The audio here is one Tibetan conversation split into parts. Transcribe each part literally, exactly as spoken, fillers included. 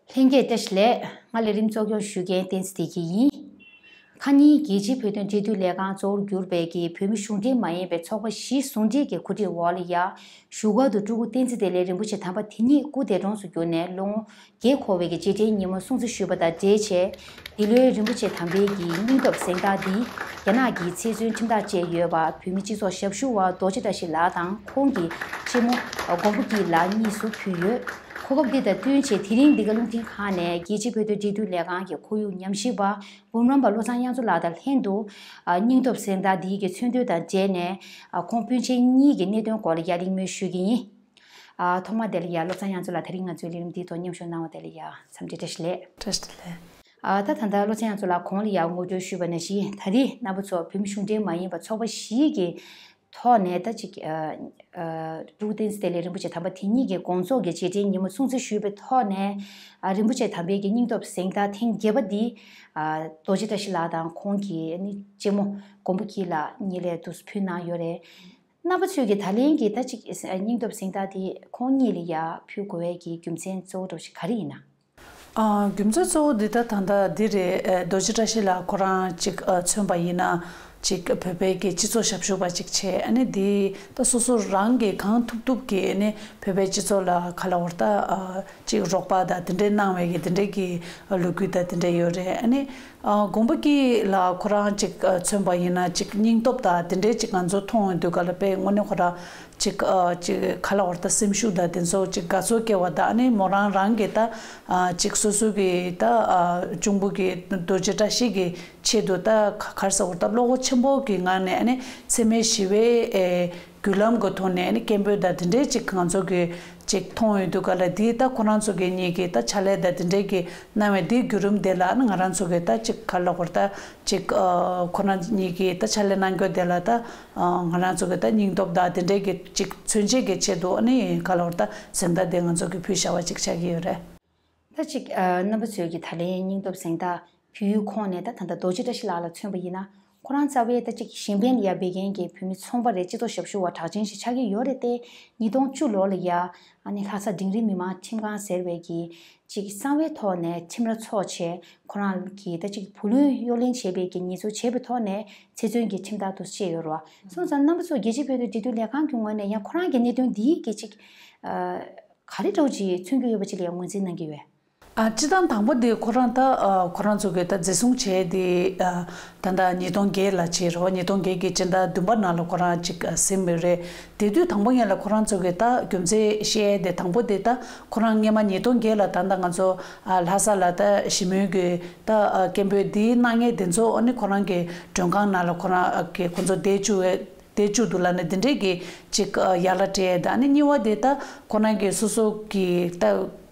ལྷན་རྒྱས་བཀྲ་ཤིས་བདེ་ལེགས། ང་ལས་རིམ་གཙོ་སྐྱོང་ཞུ་མཁན་བསྟན་འཛིན་བདེ་སྐྱིད་ཡིན། ཁ་ཉིན་རྒྱལ་སྤྱིའི་བོད་དོན་འབྲེལ་མཐུད་ལས་ཁང་གཙོ་བོར་གྱུར་པའི་གི་བོད་མི་གཞུང་འབྲེལ་མ་ཡིན་པའི་ཚོགས་པ་བཞི་ཟུང་འབྲེལ་གྱི་གོ་སྒྲིག་འོག་ལ་ཡ། བཞུགས་སྒར་དུ་སྤྲུལ་སྐུ་བསྟན་འཛིན་བདེ་ལེགས་རིན་པོ་ཆེ་དམ་པ་དེ་ཉིད་སྐུ་འདས་གྲོངས་སུ་གྱུར་ནས་ལོ་ངོ་བརྒྱད་འཁོར་བའི་གི་རྗེས་དྲན་ཉིན་མོ་སྲུང་བརྩི་ཞུས་པ་དང་འབྲེལ་བྱས། འདི་ལོའི་རིན་པོ་ཆེ་དམ་པའི་གི་སྙིང་སྟོབས་གཟེངས་རྟགས་འདི་རྒྱ་ནག་གི་ཚེ་བཙོན་ཁྲིམས་ཐག་བཅད་ཡོད་པ་བོད་མི་སྤྱི་ཚོགས་ཞབས་ཞུ་བ་རྡོ་རྗེ་བཀྲ་ཤིས་ལགས་དང་ཁོང་གི་གཅེན་མོ་མགོན་པོ་སྐྱིད་ལགས་གཉིས་སུ་ཕུལ་ཡོད། གོ་སྐབས་འདི་དང་བསྟུན་བྱས་དེ་རིང་འདི་ག་རླུང་འཕྲིན་ཁང་ནས་རྒྱལ་སྤྱིའི་བོད་དོན་འབྲེལ་མཐུད་ལས་ཁང་གི་ཁོར་ཡུག་ཉམས་ཞིབ་པ་འབུམ་རམས་པ་བློ་བཟང་དབྱངས་མཚོ་ལགས་དང་ལྷན་དུ། ཨ། སྙིང་སྟོབས་གཟེངས་རྟགས་འདིའི་གི་མཚོན་དོན་དང་འབྲེལ་ནས། ཨ། ཁོང་སྤུན་མཆེད་གཉིས་ཀྱི་གནད་དོན་སྐོར་ལ་ཡ་གླེང་མོལ་ཞུ་གི་ཡིན། ཨ། ཐོག་མར་དེ་ལ་ཡ་བློ་བཟང་དབྱངས་མཚོ་ལགས་དེ་རིང་ང་ཚོའི་ལས་རིམ་འདིའི་ཐོག་མཉམ་ཞུགས་གནང་བ་དེ་ལ་ཡ་འཚམས་འདྲི་བཀྲ་ཤིས་བདེ་ལེགས། བཀྲ་ཤིས་བདེ་ལེགས། ཨ། ད་ད་ལྟ་བློ་བཟང་དབྱངས་མཚོ་ལགས་གོང་ལ་ཡ་ངོ་སྤྲོད་ཞུས་པ་ནང་བཞིན་ད་རེས་རྣམ་པ་ཚོ་བོད་མི་གཞུང་འབྲེལ་མ་ཡིན་པ་ཚོགས་པ་བཞིའི་གི་ཐོག་ནས་ད་ཅིག་ཨ། ཨ། སྤྲུལ་སྐུ་བསྟན་འཛིན་བདེ་ལེགས་རིན་པོ་ཆེ་དམ་པ་དེ་ཉིད་ཀྱི་དགོངས་རྫོགས་ཀྱི་རྗེས་དྲན་ཉིན་མོ་སྲུང་བརྩི་ཞུས་པའི་ཐོག་ནས། ཨ། རིན་པོ་ཆེ་དམ་པའི་གི་སྙིང་སྟོབས་གཟེངས་རྟགས་ཐེངས་བརྒྱད་པ་འདི། ཨ། རྡོ་རྗེ་བཀྲ་ཤིས་ལགས་དང་ཁོང་གི་ནི་གཅེན་མོ་མགོན་པོ་སྐྱིད་ལགས་གཉིས་ལ་དུ་ཕུལ་གནང་ཡོད་རེད། རྣམ་པ་ཚོས་ཀྱི་ད་ལན་གྱི་ད་ཅིག་སྙིང་སྟོབས་གཟེངས་རྟགས་དེ་ཁོང་གཉིས་ལ་ཡ་ཕུལ་དགོས་པའི་གི་རྒྱུ་མཚན་གཙོ་བོ་འདྲ་བོ་ཞིག་ག་རེ་ཡིན་ན། ཨ། རྒྱུ་མཚན་གཙོ་བོ་འདི་ད་ད་ལྟ་འདི་རེད། ཨ། རྡོ་རྗེ་བཀྲ་ཤིས་ལགས་ཁོ་རང་ཅིག་ཨ། མཚོན་པ་ཡིན་ན་ཅིག་བོད་པའི་གི་སྤྱི་ཚོགས་ཞབས་ཞུ་བ་ཅིག་བྱས། ཨ་ནི་འདི་ད་སོ་སོ་རང་གི་གང་ཐུབ་ཐུབ་ཀྱི་ཨ་ནི་བོད་པའི་སྤྱི་ཚོགས་ལ་ག་ལ་བར་ད། ཨ། ཅིག་རོགས་པ་དང་དེ་འདྲའི་གནང་བའི་གི་དེ་འདྲའི་གི་ལོ་རྒྱུས་དང་དེ་འདྲ་ཡོད་རེད། ཨ་ནི། ཨ། མགོན་པོ་སྐྱིད་ལགས་ཁོ་རང་ཅིག་ཨ། མཚོན་པ་ཡིན་ན་ཅིག་སྙིང་སྟོབས་དང་དེ་འདྲའི་ཅིག་ང་ཚོ་མཐོང་ཡོང་དུས་ག་ལ་དཔེ་དངོས་གནས་ཁོ་རང་ཅིག་ཨ། ཅིག་ག་ལ་བར་ད་སེམས་ཤུགས་དང་དེ་ཚོ་ཅིག་དགའ་ཚོར་སྐྱེ་བ་དང་། ཨ་ནི་མོ་རང་རང་གི་ད། ཨ། ཅིག་སོ་སོ་གི་ད། ཨ། གཅུང་པོ་གི་རྡོ་རྗེ་བཀྲ་ཤིས་ཀྱི་ཆེད་དུ་ད་ག་ག་རེ་ཟེར་བ་ད་བློ་ཁོག་ཆེན་པོ་གི་ངང་ནས། ཨ་ནི་འཚེ་མེད་ཞི་བའི་ཨེ། བརྒྱུད་ལམ་གྱི་ཐོག་ནས་ནི་སྐད་འབོད་དང་དེ་འདྲའི་ཅིག་ང་ཚོ་གི་ཅིག་མཐོང་ཡོང་དུས་ག་ལ་འདི་ད་ཁོ་རང་ཚོ་གི་གཉིས་ཀྱི་ད་ཕྱག་ལས་དང་དེ་འདྲའི་གི་གནང་བའི་འདིའི་བརྒྱུད་རིམ་དེ་ལ་ནི་ང་རང་ཚོ་གི་ད་ཅིག་ག་ལ་བར་ད་ཅིག་ཨ། ཁོ་རང་གཉིས་ཀྱི་ད་ཕྱག་ལས་གནང་རྒྱུ་དེ་ལ་ད། ཨ། ང་རང་ཚོ་གི་ད་སྙིང་སྟོབས་དང་དེ་འདྲའི་གི་ཅིག་མཚོན་བྱེད་ཀྱི་ཆེད་དུ་ནི་ག་ལ་བར་ད་གཟེངས་རྟགས་དེ་ང་ཚོ་གི་ཕུལ་བཞག་པ་ཅིག་ཆགས་ཀྱི་ཡོད་རེད། ད་ཅིག་ཨ། རྣམ་པ་ཚོས་ཀྱི་ད་ལན་སྙིང་སྟོབས་གཟེངས་རྟགས་ཕུལ་ཡུལ་ཁོངས་ནས་ད་ད་ལྟ་རྡོ་རྗེ་བཀྲ་ཤིས་ལགས་ལ་མཚོན་པ་ཡིན་ན། ཁོ་རང་རྩ་བའི་ད་ཅིག་གཞན་ཕན་ལ་ཡ་འབད་མཁན་གྱི་བོད་མི་ཚོང་པ་རེད། སྤྱི་ཚོགས་ཞབས་ཞུ་བ་གྲགས་ཅན་ཞིག་ཆགས་ཀྱི་ཡོད་རེད་དེ། ཉིས་སྟོང་བཅུ་ལོ་ལ་ཡ་ཨ་ནི་ལྷ་ས་འབྲིང་རིམ་མི་དམངས་ཁྲིམས་ཁང་ཟེར་བའི་གི་ཅིག་གསང་བའི་ཐོག་ནས་ཁྲིམས་ར་འཚོགས་བྱས། ཁོ་རང་གིས་ད་ཅིག་བུ་ལོན་གཡོ་ལེན་བྱས་པའི་གི་ཉེས་འཛུགས་བྱས་པའི་ཐོག་ནས་ཚེ་བཙོན་གྱི་ཁྲིམས་ཐག་ཏུ་བཅད་ཡོད་རེད་བ། སོང་ཙང་རྣམ་པ་ཚོ་རྒྱལ་སྤྱིའི་བོད་དོན་འབྲེལ་མཐུད་ལས་ཁང་གི་ངོས་ནས་ཡང་ཁོ་རང་གི་གནད་དོན་འདིའི་གི་ཅིག་ཨ། ག་རེ་འདྲ་བོ་ཅིག་མཚོན་གྱི་ཡོད་པ་ཅིག་ལ་ཡང་ངོས་འཛིན་གནང་གི་ཡོད། ཨ། སྤྱིར་བཏང་དང་པོ་དེ་ཁོ་རང་ད། ཨ། ཁོ་རང་ཚོ་གི་ད་འཛིན་བཟུང་བྱས་དེ། ཨ། ད་ལྟ་ཉིས་སྟོང་བརྒྱད་ལ་བྱས་རེད་བ། ཉིས་སྟོང་བརྒྱད་ཀྱི་སྤྱི་ཟླ་བདུན་པ་ནང་ལ་ཁོ་རང་ཅིག་ཨ། ཟིན་པ་རེད། དེ་དུས་དང་པོ་ཉིད་ལ་ཁོ་རང་ཚོ་གི་ད་རྒྱུ་མཚན་བཤད་ཡས་དེ་དང་པོ་དེ་ད་ཁོ་རང་སྔས་མ་ཉིས་སྟོང་བརྒྱད་ལ་ད་ལྟ་ང་ཚོ། ཨ། ལྷ་ས་ལ་ད་ཞི་མོལ་གྱི་ད། ཨ། སྐད་འབོད་འདི་གནང་མཁན་དེ་ཚོ་ཨ་ནི་ཁོ་རང་གི་མགྲོན་ཁང་ནང་ལ་ཁོ་རང་གི་ཁོ་ཚོ་བསྡད་བཅུག་བསྡད་བཅུག་འདུག་ལབ་ནས་དེ་འདྲས་ཀྱི་ཅིག་ཨ། ཡ་ལ་སྤྲད་ཡས་དང་། ཨ་ནི་གཉིས་པ་དེ་ད་ཁོ་རང་གི་སོ་སོ་གི་ད་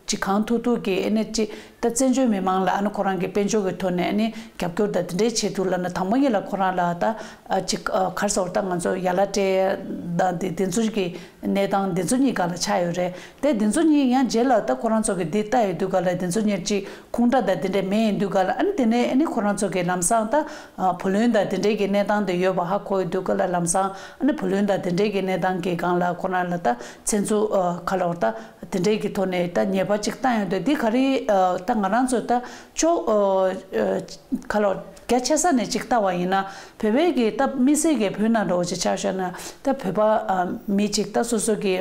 ཅིག་གང་ཐུབ་ཐུབ་ཀྱི་ཨ་ནི་ཅིག་ད་བཙན་བྱོལ་མི་མང་ལ་ཨ་ནི་ཁོ་རང་གི་དཔལ་འབྱོར་གྱི་ཐོག་ནས་ཨ་ནི་རྒྱབ་སྐྱོར་དང་དེ་འདྲས་བྱེད་འདུག་ལབ་ནས་དང་པོ་ཉིད་ལ་ཁོ་རང་ལ་ད། ཨ། ཅིག་ཨ། ག་རེ་ཟེར་བ་ད་ང་ཚོ་ཡ་ལ་སྤྲད་ཡས་དང་དེ་དེ་ཚོ་གི་གནས་སྟངས་དེ་ཚོ་གཉིས་སྒང་ལ་ཆགས་ཡོད་རེད་དེ། དེ་ཚོ་གཉིས་ཡང་རྗེས་ལ་ད་ཁོ་རང་ཚོ་གི་འདི་ལྟ་ཡོང་དུས་ག་ལ་དེ་ཚོ་གཉིས་ཅིག་ཁུངས་དྲ་དང་དེ་འདྲས་མེད་ཡོང་དུས་ག་ལ། ཨ་ནི་དེ་ནས་ཨ་ནི་ཁོ་རང་ཚོ་གི་ལམ་སང་ད། ཨ། བུ་ལོན་དང་དེ་འདྲས་ཀྱི་གནས་སྟངས་དེ་ཡོད་པ་ཧ་གོ་ཡོང་དུས་ག་ལ་ལམ་སང་ཨ་ནི་བུ་ལོན་དང་དེ་འདྲས་ཀྱི་གནས་སྟངས་ཀྱི་སྒང་ལ་ཁོ་རང་ལ་ད་ཚེ་མཚོ། ཨ། ག་ལ་བར་ད་དེ་འདྲས་ཀྱི་ཐོག་ནས་ད་ཉེས་པ་ཅིག་བཏང་ཡོང་དུས། འདི་ག་རེ། ཨ། ད་ང་རང་ཚོ་ད་ཅོ། ཨ། ག་ལ་བར་རྒྱ་ཆེ་ས་ནས་ཅིག་ལྟ་བ་ཡིན་ན། བོད་པའི་གི་ད་དམིགས་བསལ་གྱི་བོད་ནང་འདྲ་བོ་ཅིག་ཆ་བཞག་ན། ད་བོད་པ་ཨ་མི་ཅིག་ད་སོ་སོ་གི་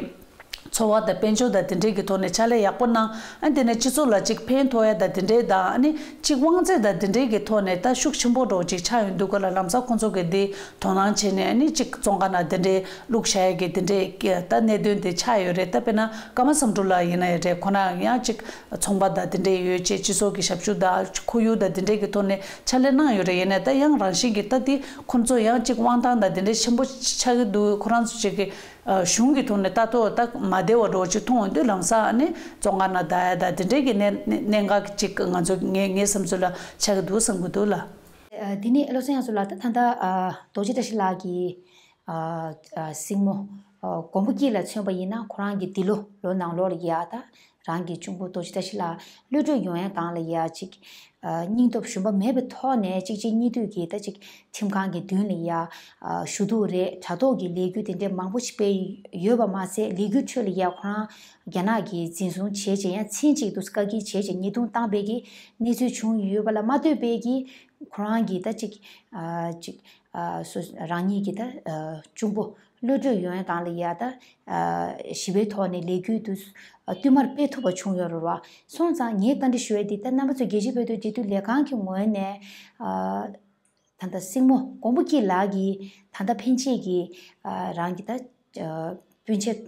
འཚོ་བ་དང་དཔལ་འབྱོར་དང་དེ་འདྲའི་གི་ཐོག་ནས་ཕྱག་ལས་ཡག་པོ་གནང་། ཨ། དེ་ནས་སྤྱི་ཚོགས་ལ་ཅིག་ཕན་ཐོགས་ཡ་དང་དེ་འདྲའི་དང་། ཨ་ནི་ཅིག་དབང་ཚད་དང་དེ་འདྲའི་གི་ཐོག་ནས་ད་ཤུགས་ཆེན་པོ་འདྲ་བོ་ཅིག་ཆགས་ཡོང་དུས་ག་ལ་ལམ་སང་ཁོང་ཚོ་གི་དེ་དོ་སྣང་བྱས་ནས། ཨ་ནི་ཅིག་བཙོན་ཁང་ནང་དེ་འདྲའི་བླུགས་བཞག་ཡ་གི་དེ་འདྲའི་ད་གནད་དོན་དེ་ཆགས་ཡོད་རེད། ད་དཔེར་ན་ཀརྨ་བསམ་འགྲུབ་ལགས་ཡིན་ན་ཡང་རེད། ཁོ་རང་ཡང་ཅིག་ཚོང་པ་དང་དེ་འདྲས་ཡོད་ཅེས་སྤྱི་ཚོགས་ཀྱི་ཞབས་ཞུ་དང་ཁོར་ཡུག་དང་དེ་འདྲས་ཀྱི་ཐོག་ནས་ཕྱག་ལས་གནང་ཡོད་རེད། ཡིན་ནའི་ད་ཡང་རང་བཞིན་གྱིས་ད་དེ་ཁོང་ཚོ་ཡང་ཅིག་དབང་ཐང་དང་དེ་འདྲས་ཆེན་པོ་ཆགས་ཀྱི་འདུག་ཁོ་རང་ཚོ་ཅིག་གི་ཨ་གཞུང་གི་ཐོག་ནས་ལྟ་རྟོག་ད་མ་བདེ་བ་འདྲ་བོ་ཅིག་མཐོང་ཡོང་དུས་ལམ་སང་ཨ་ནི་བཙོན་ཁང་ནང་བསྡད་ཡ་དང་དེ་འདྲས་ཀྱི་གནས་གནས་འགག་ཅིག་ང་ཚོ་ངའི་ངའི་བསམ་ཚུལ་ལ་ཆགས་ཀྱི་འདུག་བསམ་གྱི་འདུག་ལགས། ཨ། དེ་ནས་བློ་བཟང་དབྱངས་མཚོ་ལགས། ད་ད་ལྟ་ཨ་རྡོ་རྗེ་བཀྲ་ཤིས་ལགས་ཀྱི་ཨ་ཨ་སྲིང་མོ་ མགོན་པོ་སྐྱིད་ལ་མཚོན་པ་ཡིན་ན་ཁོ་རང་གི་འདི་ལོ་ལོ་ནང་ལོགས་ལ་ཡ་ད་རང་གི་གཅུང་པོ་རྡོ་རྗེ་བཀྲ་ཤིས་ལགས་གློད་གྲོལ་ཡོང་ཡ་སྒང་ལ་ཡ་ཅིག་སྙིང་སྟོབས་ཞུམ་པ་མེད་པའི་ཐོག་ནས་གཅིག་གཅིག་གཉིས་མཐུད་ཀྱིས་ད་ཅིག་ཁྲིམས་ཁང་གི་མདུན་ལ་ཡ་ཞུ་གཏུག་རེད། དྲ་ཐོག་གི་ལས་འགུལ་དེ་འདྲས་མང་པོ་ཞིག་སྤེལ་ཡོད་པ་མ་ཟད་ལས་འགུལ་ཁྲོད་ལ་ཡ་ཁོ་རང་རྒྱ་ནག་གིས་འཛིན་བཟུང་བྱས་བྱས་ཡ་མཚན་གཅིག་ཏུ་བཀག་སྐྱིལ་བྱས་བྱས་ཉེས་རྡུང་བཏང་བའི་གི་གནས་ཚུལ་བྱུང་ཡོད་པ་ལ་མ་ལྟོས་པའི་གི་ཁོ་རང་གིས་ད་ཅིག་ཅིག་སོ་རང་ཉིད་ཀྱི་ད་གཅུང་པོ་གློད་གྲོལ་ཡོང་ཡ་སྒང་ལ་ཡ་ད་ཞི་བའི་ཐོག་ནས་ལས་འགུལ་དུ་བསྟུད་མར་སྤེལ་ཐུབ་པ་བྱུང་ཡོད་རེད་བ། སོང་ཙང་ངས་བཀའ་འདྲི་ཞུ་ཡ་འདི་ད་རྣམ་པ་ཚོ་རྒྱལ་སྤྱིའི་བོད་དོན་སྒྲིག་འཛུགས་ལས་ཁང་གི་ངོས་ནས་ད་ལྟ་སྲིང་མོ་མགོན་པོ་སྐྱིད་ལགས་ཀྱིས་ད་ལྟ་ཕན་ཆད་ཀྱི་རང་གི་ད་སྤུན་མཆེད་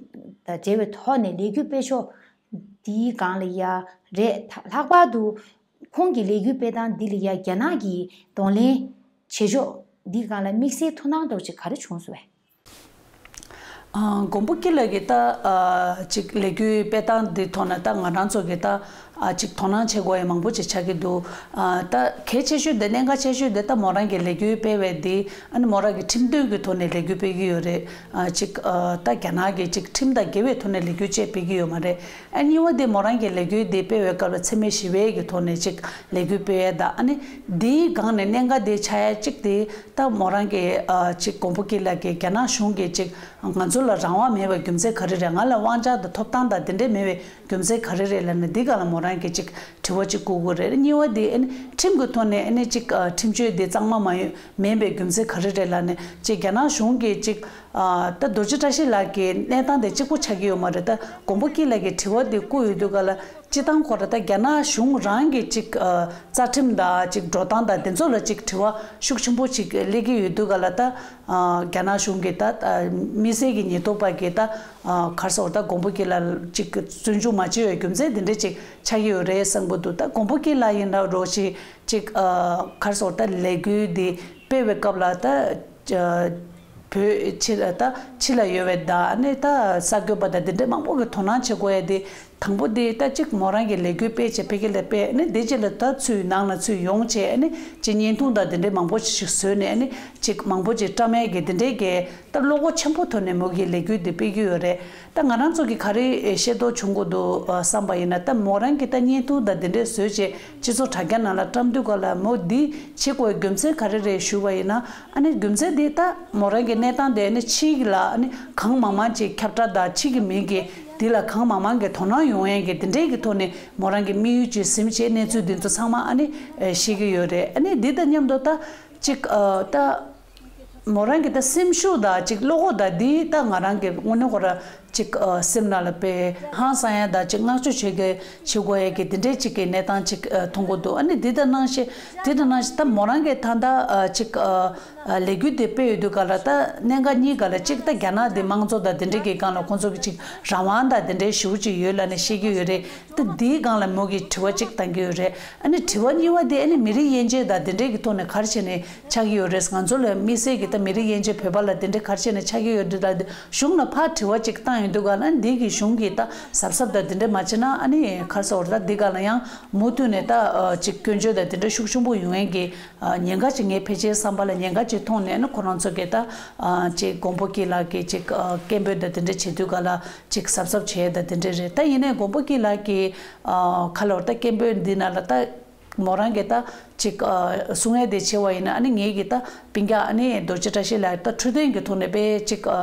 དང་འབྲེལ་བའི་ཐོག་ནས་ལས་འགུལ་སྤེལ་ཕྱོགས་འདིའི་སྒང་ལ་ཡ་རེད། ད་ལྷག་པར་དུ་ཁོང་གི་ལས་འགུལ་སྤེལ་སྟངས་འདི་ལ་ཡ་རྒྱ་ནག་གིས་གདོང་ལེན་བྱེད་ཕྱོགས་འདིའི་སྒང་ལ་དམིགས་བསལ་ཐུགས་སྣང་འདྲ་བོ་ཅིག་ག་རེ་བྱུང་སོང་བས། ཨ། མགོན་པོ་སྐྱིད་ལགས་ཀྱིས་ད་ཨ་ཅིག་ལས་འགུལ་སྤེལ་སྟངས་འདི་ཐོག་ནས་ད་ང་རང་ཚོ་གིས་ད་ཨ་ཅིག་དོ་སྣང་བྱེད་དགོས་ཡ་མང་པོ་ཅིག་ཆགས་ཀྱི་འདུག་ཨ་ད་གལ་ཆེ་ཤོས་འདི་གནད་འགག་ཆེ་ཤོས་འདི་ད་མོ་རང་གིས་ལས་འགུལ་སྤེལ་བའི་འདི་ཨ་ནི་མོ་རང་གི་ཁྲིམས་དོན་གྱི་ཐོག་ནས་ལས་འགུལ་སྤེལ་གྱི་ཡོད་རེད། ཨ་ཅིག་ཨ་ད་རྒྱ་ནག་གི་ཅིག་ཁྲིམས་དང་འགལ་བའི་ཐོག་ནས་ལས་འགུལ་བཅས་སྤེལ་གྱི་ཡོད་མ་རེད། ཨ་གཉིས་པ་དེ་མོ་རང་གི་ལས་འགུལ་དེ་སྤེལ་བའི་སྐབས་ལ་འཚེ་མེད་ཞི་བའི་གི་ཐོག་ནས་ཅིག་ལས་འགུལ་སྤེལ་ཡས་དང་ཨ་ནི་དེའི་སྒང་ནས་གནད་འགག་དེ་ཆགས་ཡས་གཅིག་དེ་ད་མོ་རང་གི་ཨ་ཅིག་མགོན་པོ་སྐྱིད་ལགས་ཀྱིས་རྒྱ་ནག་གཞུང་གིས་ཅིག་ང་ཚོ་ལ་རང་དབང་མེད་པའི་རྒྱུ་མཚན་ག་རེ་རེད། ང་ལ་དབང་ཆ་དང་ཐོབ་ཐང་དང་དེ་འདྲས་མེད་པའི་རྒྱུ་མཚན་ག་རེ་རེད་ལབ་ནས་འདི་སྒང་ལ་མོ་རང་གིས་ཅིག་དྲི་བ་ཅིག་བསྐུར་གི་རེད། གཉིས་པ་དེ་ཨ་ནི་ཁྲིམས་ཀྱི་ཐོག་ནས་ཨ་ནི་ཅིག་ཨ་ཁྲིམས་གཅོད་དེ་གཙང་མ་མ་ཡོད་མེད་པའི་རྒྱུ་མཚན་ག་རེ་རེད་ལབ་ནས་ཅིག་རྒྱ་ནག་གཞུང་གིས་ཅིག་ཨ་ད་རྡོ་རྗེ་བཀྲ་ཤིས་ལགས་ཀྱི་གནས་སྟངས་དེ་གཅིག་པོ་ཆགས་ཀྱི་ཡོད་མ་རེད། ད་མགོན་པོ་སྐྱིད་ལགས་ཀྱིས་དྲི་བ་དེ་བསྐུར་ཡོད་དུས་ག་ལ་སྤྱིར་བཏང་ཁོ་ར་ད་རྒྱ་ནག་གཞུང་རང་གི་ཅིག་ཨ་རྩ་ཁྲིམས་དང་ཅིག་འགྲོ་སྟངས་དང་དེ་ཚོ་ལ་ཅིག་དྲི་བ་ཤུགས་ཆེན་པོ་ཅིག་སླེབས་ཀྱི་ཡོད་དུས་ག་ལ་ད་ཨ་རྒྱ་ནག་གཞུང་གིས་ད་ཨ་དམིགས་བསལ་གྱི་ཉེན་རྟོག་པ་གིས་ད་ཨ་ག་རེ་ཟེར་ད་མགོན་པོ་སྐྱིད་ལགས་ཅིག་བཙོན་འཇུག་མ་བྱས་པའི་རྒྱུ་མཚན་དེ་འདྲ་ཅིག་ཆགས་ཀྱི་ཡོད་རེད་བསམ་གྱི་འདུག་ད་མགོན་པོ་སྐྱིད་ལགས་ཡིན་ན་རོགས་ཅིག་ཅིག་ཨ་ག་རེ་ཟེར་ད་ལས་འགུལ་འདི་སྤེལ་བའི་སྐབས་ལ་ད་ཨ་བོད་ཕྱི་ལ་ད་ཕྱི་ལ་ཡོད་པའི་ད་ནི་ད་གསར་འགོད་པ་དང་དེ་འདྲ་མང་པོ་གིས་དོ་སྣང་བྱེད་དགོས་ཡ་དེ་དང་པོ་དེ་ད་ཅིག་མོ་རང་གི་ལས་འགུལ་སྤེལ་བྱས་ཕ་གི་ལ་སྤེལ་ནི་དེ་རྗེས་ལ་ད་ཚུར་ནང་ལ་ཚུར་ཡོང་བྱས་ནི་ཅིག་བརྙན་ཐུང་དང་དེ་འདྲ་མང་པོ་ཞིག་བཟོས་ནས་ནི་ཅིག་མང་པོ་ཅིག་བཀྲམ་ཡ་གི་དེ་འདྲའི་གི་ད་བློ་ཁོག་ཆེན་པོ་ཐོག་ནས་མོ་གི་ལས་འགུལ་འདི་སྤེལ་གྱི་ཡོད་རེད། ད་ང་རང་ཚོ་གིས་ག་རེ་ཤེས་རྟོགས་བྱུང་གི་འདུག་བསམ་པ་ཡིན་ན་ད་མོ་རང་གིས་ད་བརྙན་ཐུང་དང་དེ་འདྲས་བཟོས་བྱས་སྤྱི་ཚོགས་དྲ་རྒྱ་ནང་ལ་བཀྲམ་དུས་ག་ལ་མོ་འདི་བྱེད་དགོས་རྒྱུ་མཚན་ག་རེ་རེད་ཞུ་བ་ཡིན་ན་ཨ་ནི་རྒྱུ་མཚན་འདི་ད་མོ་རང་གི་གནས་སྟངས་དེ་ཨ་ནི་ཕྱི་གི་ལ་ཨ་ནི་གང་མང་མང་ཅིག་ཁྱབ་བསྒྲགས་དང་ཕྱི་གི་མི་གི་འདི་ལ་གང་མང་མང་གི་དོ་སྣང་ཡོང་ཡས་ཀྱི་དེ་འདྲས་ཀྱི་ཐོག་ནས་མོ་རང་གི་དམིགས་ཡུལ་ཅིག་ཟིན་བྱས་གནས་ཚུལ་འདི་ཚོ་ཚང་མ་ཨ་ནི་ཤེས་ཀྱི་ཡོད་རེད། ཨ་ནི་འདི་དང་མཉམ་དུ་ད་ཅིག་ཨ་ད། མོ་རང་གི་ད་སེམས་ཤུགས་དང་ཅིག་བློ་ཁོག་དང་འདི་ད་ང་རང་གི་དངོས་གནས་ཁོ་ར་ཅིག་ཨ་སེམས་ནང་ལ་དཔེ་ཧང་སང་ཡ་དང་ཅིག་བསྔགས་བརྗོད་བྱེད་དགོས་བྱེད་དགོས་ཡ་གི་འདི་འདྲའི་ཅིག་གི་གནས་སྟངས་ཅིག་ཨ་མཐོང་གི་འདུག་ཨ་ནི་འདི་ད་ནང་བཞིན་འདི་ད་ནང་བཞིན་ད་མོ་རང་གི་ད་ད་ཨ་ཅིག་ཨ་ཨ་ལས་འགུལ་འདི་སྤེལ་ཡོད་དུས་ག་ལ་ད་གནད་འགག་གཉིས་ག་ལ་ཅིག་ད་རྒྱ་ནག་འདི་དམངས་གཙོ་དང་འདི་འདྲའི་གི་སྒང་ལ་ཁོང་ཚོ་གི་ཅིག་རང་དབང་དང་འདི་འདྲའི་ཞེ་པོ་ཅིག་ཡོད་ལབ་ནས་བཤད་ཀྱི་ཡོད་རེད། ད་འདིའི་སྒང་ལ་མོ་གིས་དྲི་བ་གཅིག་བཏང་གི་ཡོད་རེད། ཨ་ནི་དྲི་བ་གཉིས་པ་དེ་ཨ་ནི་མི་རིགས་དབྱེ་འབྱེད་དང་དེ་འདྲས་ཀྱི་ཐོག་ནས་ག་རེ་བྱས་ནས་ཆགས་ཀྱི་ཡོད་རེད། ང་ཚོ་ལ་དམིགས་བསལ་གྱི་ད་མི་རིགས་དབྱེ་འབྱེད་བོད་པ་ལ་དེ་འདྲས་ག་རེ་བྱས་ནས་ཆགས་ཀྱི་ཡོད་རེད་ལབ་དུས་གཞུང་ལ་ཕར་དྲི་བ་གཅིག་བཏང་ཡོང་དུས་ག་ལ་འདི་གི་གཞུང་གིས་ད་གཟབ་གཟབ་དང་དེ་འདྲས་མ་བྱས་ན་ཨ་ནི་ག་རེ་ཟེར་ད་འདི་ག་ལ་ཡང་མུ་མཐུད་ནས་ད་ཅིག་སྐྱོན་བརྗོད་དང་དེ་འདྲས་ཤུགས་ཆེན་པོ་ཡོང་ཡས་ཀྱི་ཉེན་ཁ་ཅིག་ངའི་ཕལ་ཆེར་བསམ་པ་ལ་ཉེན་ཁ་ཅིག་མཐོང་ནས་ཨ་ནི་ཁོ་རང་ཚོ་གིས་ད་ཅིག་མགོན་པོ་སྐྱིད་ལགས་ཀྱི་ཅིག་སྐད་འབོད་དང་དེ་འདྲས་བྱེད་དུས་ག་ལ། ཅིག་གཟབ་གཟབ་བྱས་དང་དེ་འདྲས་རེད། ད་ཡིན་ནའི་མགོན་པོ་སྐྱིད་ལགས་ཀྱིས་ཨ་ག་ལ་བར་ད་སྐད་འབོད་འདི་ནང་ལ་ད་མོ་རང་གིས་ད་ཅིག་ཨ་གསུང་ཡས་དེ་བྱས་པ་ཡིན་ན་ཨ་ནི་ངེད་ཀྱིས་ད་སྤུན་ཀྱག་ཨ་ནི་རྡོ་རྗེ་བཀྲ་ཤིས་ལགས་ད་འཕྲོད་བསྟེན་གྱི་ཐོག་ནས་དཔེ་ཅིག་ཨ་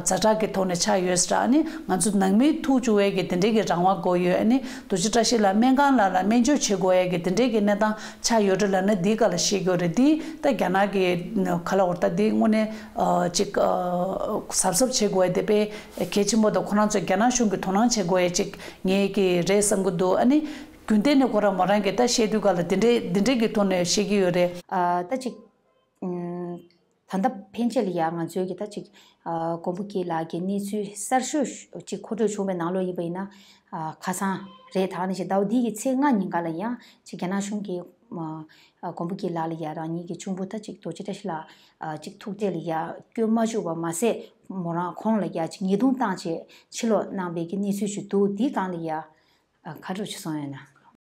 ཛ་དྲག་གི་ཐོག་ནས་ཆགས་ཡོད་ཟེར། ཨ་ནི་ང་ཚོ་ནང་མིའི་ཐུགས་དཀྱུས་ཡས་ཀྱི་དེ་འདྲས་ཀྱི་རང་དབང་དགོས་ཡོད། ཨ་ནི་རྡོ་རྗེ་བཀྲ་ཤིས་ལགས་སྨན་ཁང་ལ་ལ་སྨན་བཅོས་བྱེད་དགོས་ཡས་ཀྱི་དེ་འདྲས་ཀྱི་གནས་སྟངས་ཆགས་ཡོད་རེད་ལབ་ན་འདིའི་སྐོར་ལ་བཤད་ཀྱི་ཡོད་རེད། འདི་ད་རྒྱ་ནག་གི་ག་ལ་བར་ད་འདི་དངོས་གནས་ཨ་ཅིག་ཨ་གཟབ་གཟབ་བྱེད་དགོས་ཡས་དེ་དཔེ། གལ་ཆེན་པོ་དང་ཁོ་རང་ཚོས་རྒྱ་ནག་གཞུང་གི་དོ་སྣང་བྱེད་དགོས་ཡ་ཅིག་ངེད་ཀྱི་རེད་བསམ་གྱི་འདུག་ཨ་ནི་རྒྱུན་གཏན་ནས་ཁོ་རང་མོ་རང་གིས་ད་བཤད་དུས་ག་ལ་འདི་འདྲའི་འདི་འདྲའི་གི་ཐོག་ནས་བཤད་ཀྱི་ཡོད་རེད། ཨ་ད་ཅིག་ཨུམ། ད་ལྟ་ཕན་ཆད་ལ་ཡ་ང་ཚོའི་གི་ད་ཅིག་ཨ་མགོན་པོ་སྐྱིད་ལགས་ཀྱི་གནས་ཚུལ་གསར་ཤོས་ཅིག་མཁོ་སྤྲོད་བྱུང་བའི་ནང་ལོགས་ཡིན་པ་ཡིན་ན་ཨ་ཁ་སང་རེད། ད་ནི་ཞེ་ཟླ་བ་འདི་གི་ཚེས་ལྔ་ཉིན་ག་ལ་ཡང་ཅིག་རྒྱ་ནག་གཞུང་གིས་ཨ་མགོན་པོ་སྐྱིད་ལགས་ལ་ཡ་རང་ཉིད་ཀྱི་གཅུང་པོ་ད་ཅིག་རྡོ་རྗེ་བཀྲ་ཤིས་ལགས། ཅིག་ཐུག་འཕྲད་ལ་ཡ་སྐྱོན་མ་བྱུང་བ་མ་ཟད་མོ་རང་ཁོང་ལ་ཡ་ཅིག་ཉེས་རྡུང་བཏང་བྱས་ཕྱིར་ལོག་གནང་བའི་གི་གནས་ཚུལ་ཞིག་འདུག་འདིའི་སྒང་ལ་ཡ་ག་རེ་ཞིག་གསུངས་ཡོད་ན།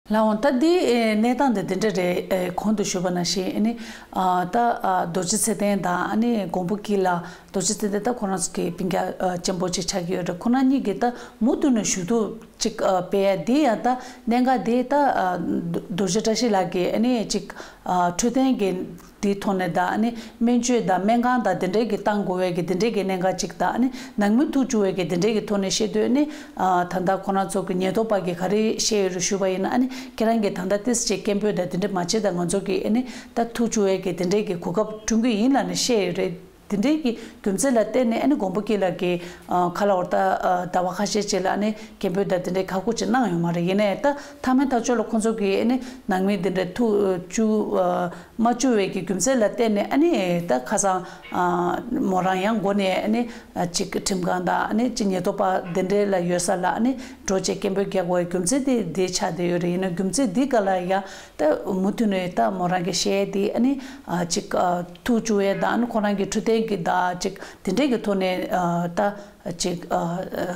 ལགས་འོང་། ད་འདི་ཨེ་གནས་སྟངས་དེ་འདི་འདྲ་རེད། ཨེ་གོང་དུ་ཞུས་པ་ནང་བཞིན་ཨ་ནི་ཨ་ད་ཨ་རྡོ་རྗེ་ཚེ་བརྟན་དང་ཨ་ནི་མགོན་པོ་སྐྱིད་ལགས། རྡོ་རྗེ་ཚེ་བརྟན་ད་ཁོ་རང་ཚོ་གི་སྤུན་ཀྱག་ཨ་ཆེན་པོ་ཅིག་ཆགས་ཀྱི་ཡོད་རེད། ཁོ་རང་གཉིས་ཀྱིས་ད་མུ་མཐུད་ནས་ཞུ་གཏུག་ཅིག་ཨ་སྤེལ་ཡ་འདི་ཡང་ད་གནད་འགག་འདི་ད་ཨ་རྡོ་རྗེ་བཀྲ་ཤིས་ལགས་ཀྱིས་ཨ་ནི་ཅིག་ཨ་འཕྲོད་བསྟེན་གྱི་འདིའི་ཐོག་ནས་དང་ཨ་ནི་སྨན་བཅོས་དང་སྨན་ཁང་དང་དེ་འདྲའི་གི་བཏང་དགོས་པའི་གི་དེ་འདྲའི་གི་གནད་འགག་ཅིག་དང་ཨ་ནི་ནང་མི་ཐུག་བཅུག་པའི་གི་དེ་འདྲའི་གི་ཐོག་ནས་བཤད་དུས་ཨ་ནི་ཨ་ད་ལྟ་ཁོ་རང་ཚོ་གི་ཉེན་རྟོག་པ་གིས་ག་རེ་བཤད་ཡོད་རེད་ཞུས་པ་ཡིན་ན། ཨ་ནི་ཁྱེད་རང་གིས་ད་ལྟ་ཏིས་ཅིག་སྐད་འབོད་དང་དེ་འདྲ་མ་བྱེད་དང་། ང་ཚོ་གིས་ཨ་ནི་ད་ཐུག་བཅུག་པའི་གི་དེ་འདྲའི་གི་གོ་སྐབས་བསྐྲུན་གྱི་ཡིན་ལབ་ནས་བཤད་ཡོད་རེད། དེ་འདྲའི་གི་རྒྱུ་མཚན་ལ་བརྟེན་ནས་ཨ་ནི་མགོན་པོ་སྐྱིད་ལགས་ཀྱིས་ཨ་ཁ་ལག་བར་ད་ཨ་ཟླ་བ་ཁ་ཤས་ཅིག་ལ་ཨ་ནི་སྐད་འབོད་དང་དེ་འདྲའི་ཁག་ཁུར་ཅིག་གནང་ཡོད་མ་རེད། ཡིན་ནའི་ད་མཐའ་མའི་ཐག་གཅོད་ལ་ཁོང་ཚོ་གིས་ཨ་ནི་ནང་མི་དེ་འདྲ་ཐུག་བཅུག་ཨ་མ་བཅུག་པའི་གི་རྒྱུ་མཚན་ལ་བརྟེན་ནས་ཨ་ནི་ད་ཁ་སང་ཨ་མོ་རང་ཡང་འགོ་ནས་ཨ་ནི་ཨ་ཅིག་ཁྲིམས་ཁང་དང་ཨ་ནི་ཅིག་ཉེན་རྟོག་པ་དེ་འདྲའི་ལ་ཡོད་ས་ལ་ཨ་ནི་འགྲོ་བྱས་སྐད་འབོད་རྒྱག་དགོས་པའི་རྒྱུ་མཚན་དེ་འདི་ཆགས་བསྡད་ཡོད་རེད། ཡིན་ན་རྒྱུ་མཚན་འདི་ག་ལ་ཡང་ད་མུ་མཐུད་ནས་ད་མོ་རང་གིས་བཤད་དེ་ཨ་ནི་ཨ་ཅིག་ཨ་ཐུག་བཅུག་ཡས་དང་ཨ་ནི་ཁོ་རང་གི་འཕྲོད་བསྟེན་གྱི་དང་ཅིག་དེ་འདྲའི་གི་ཐོག་ནས་ཨ་ད་ཅིག་ཨ་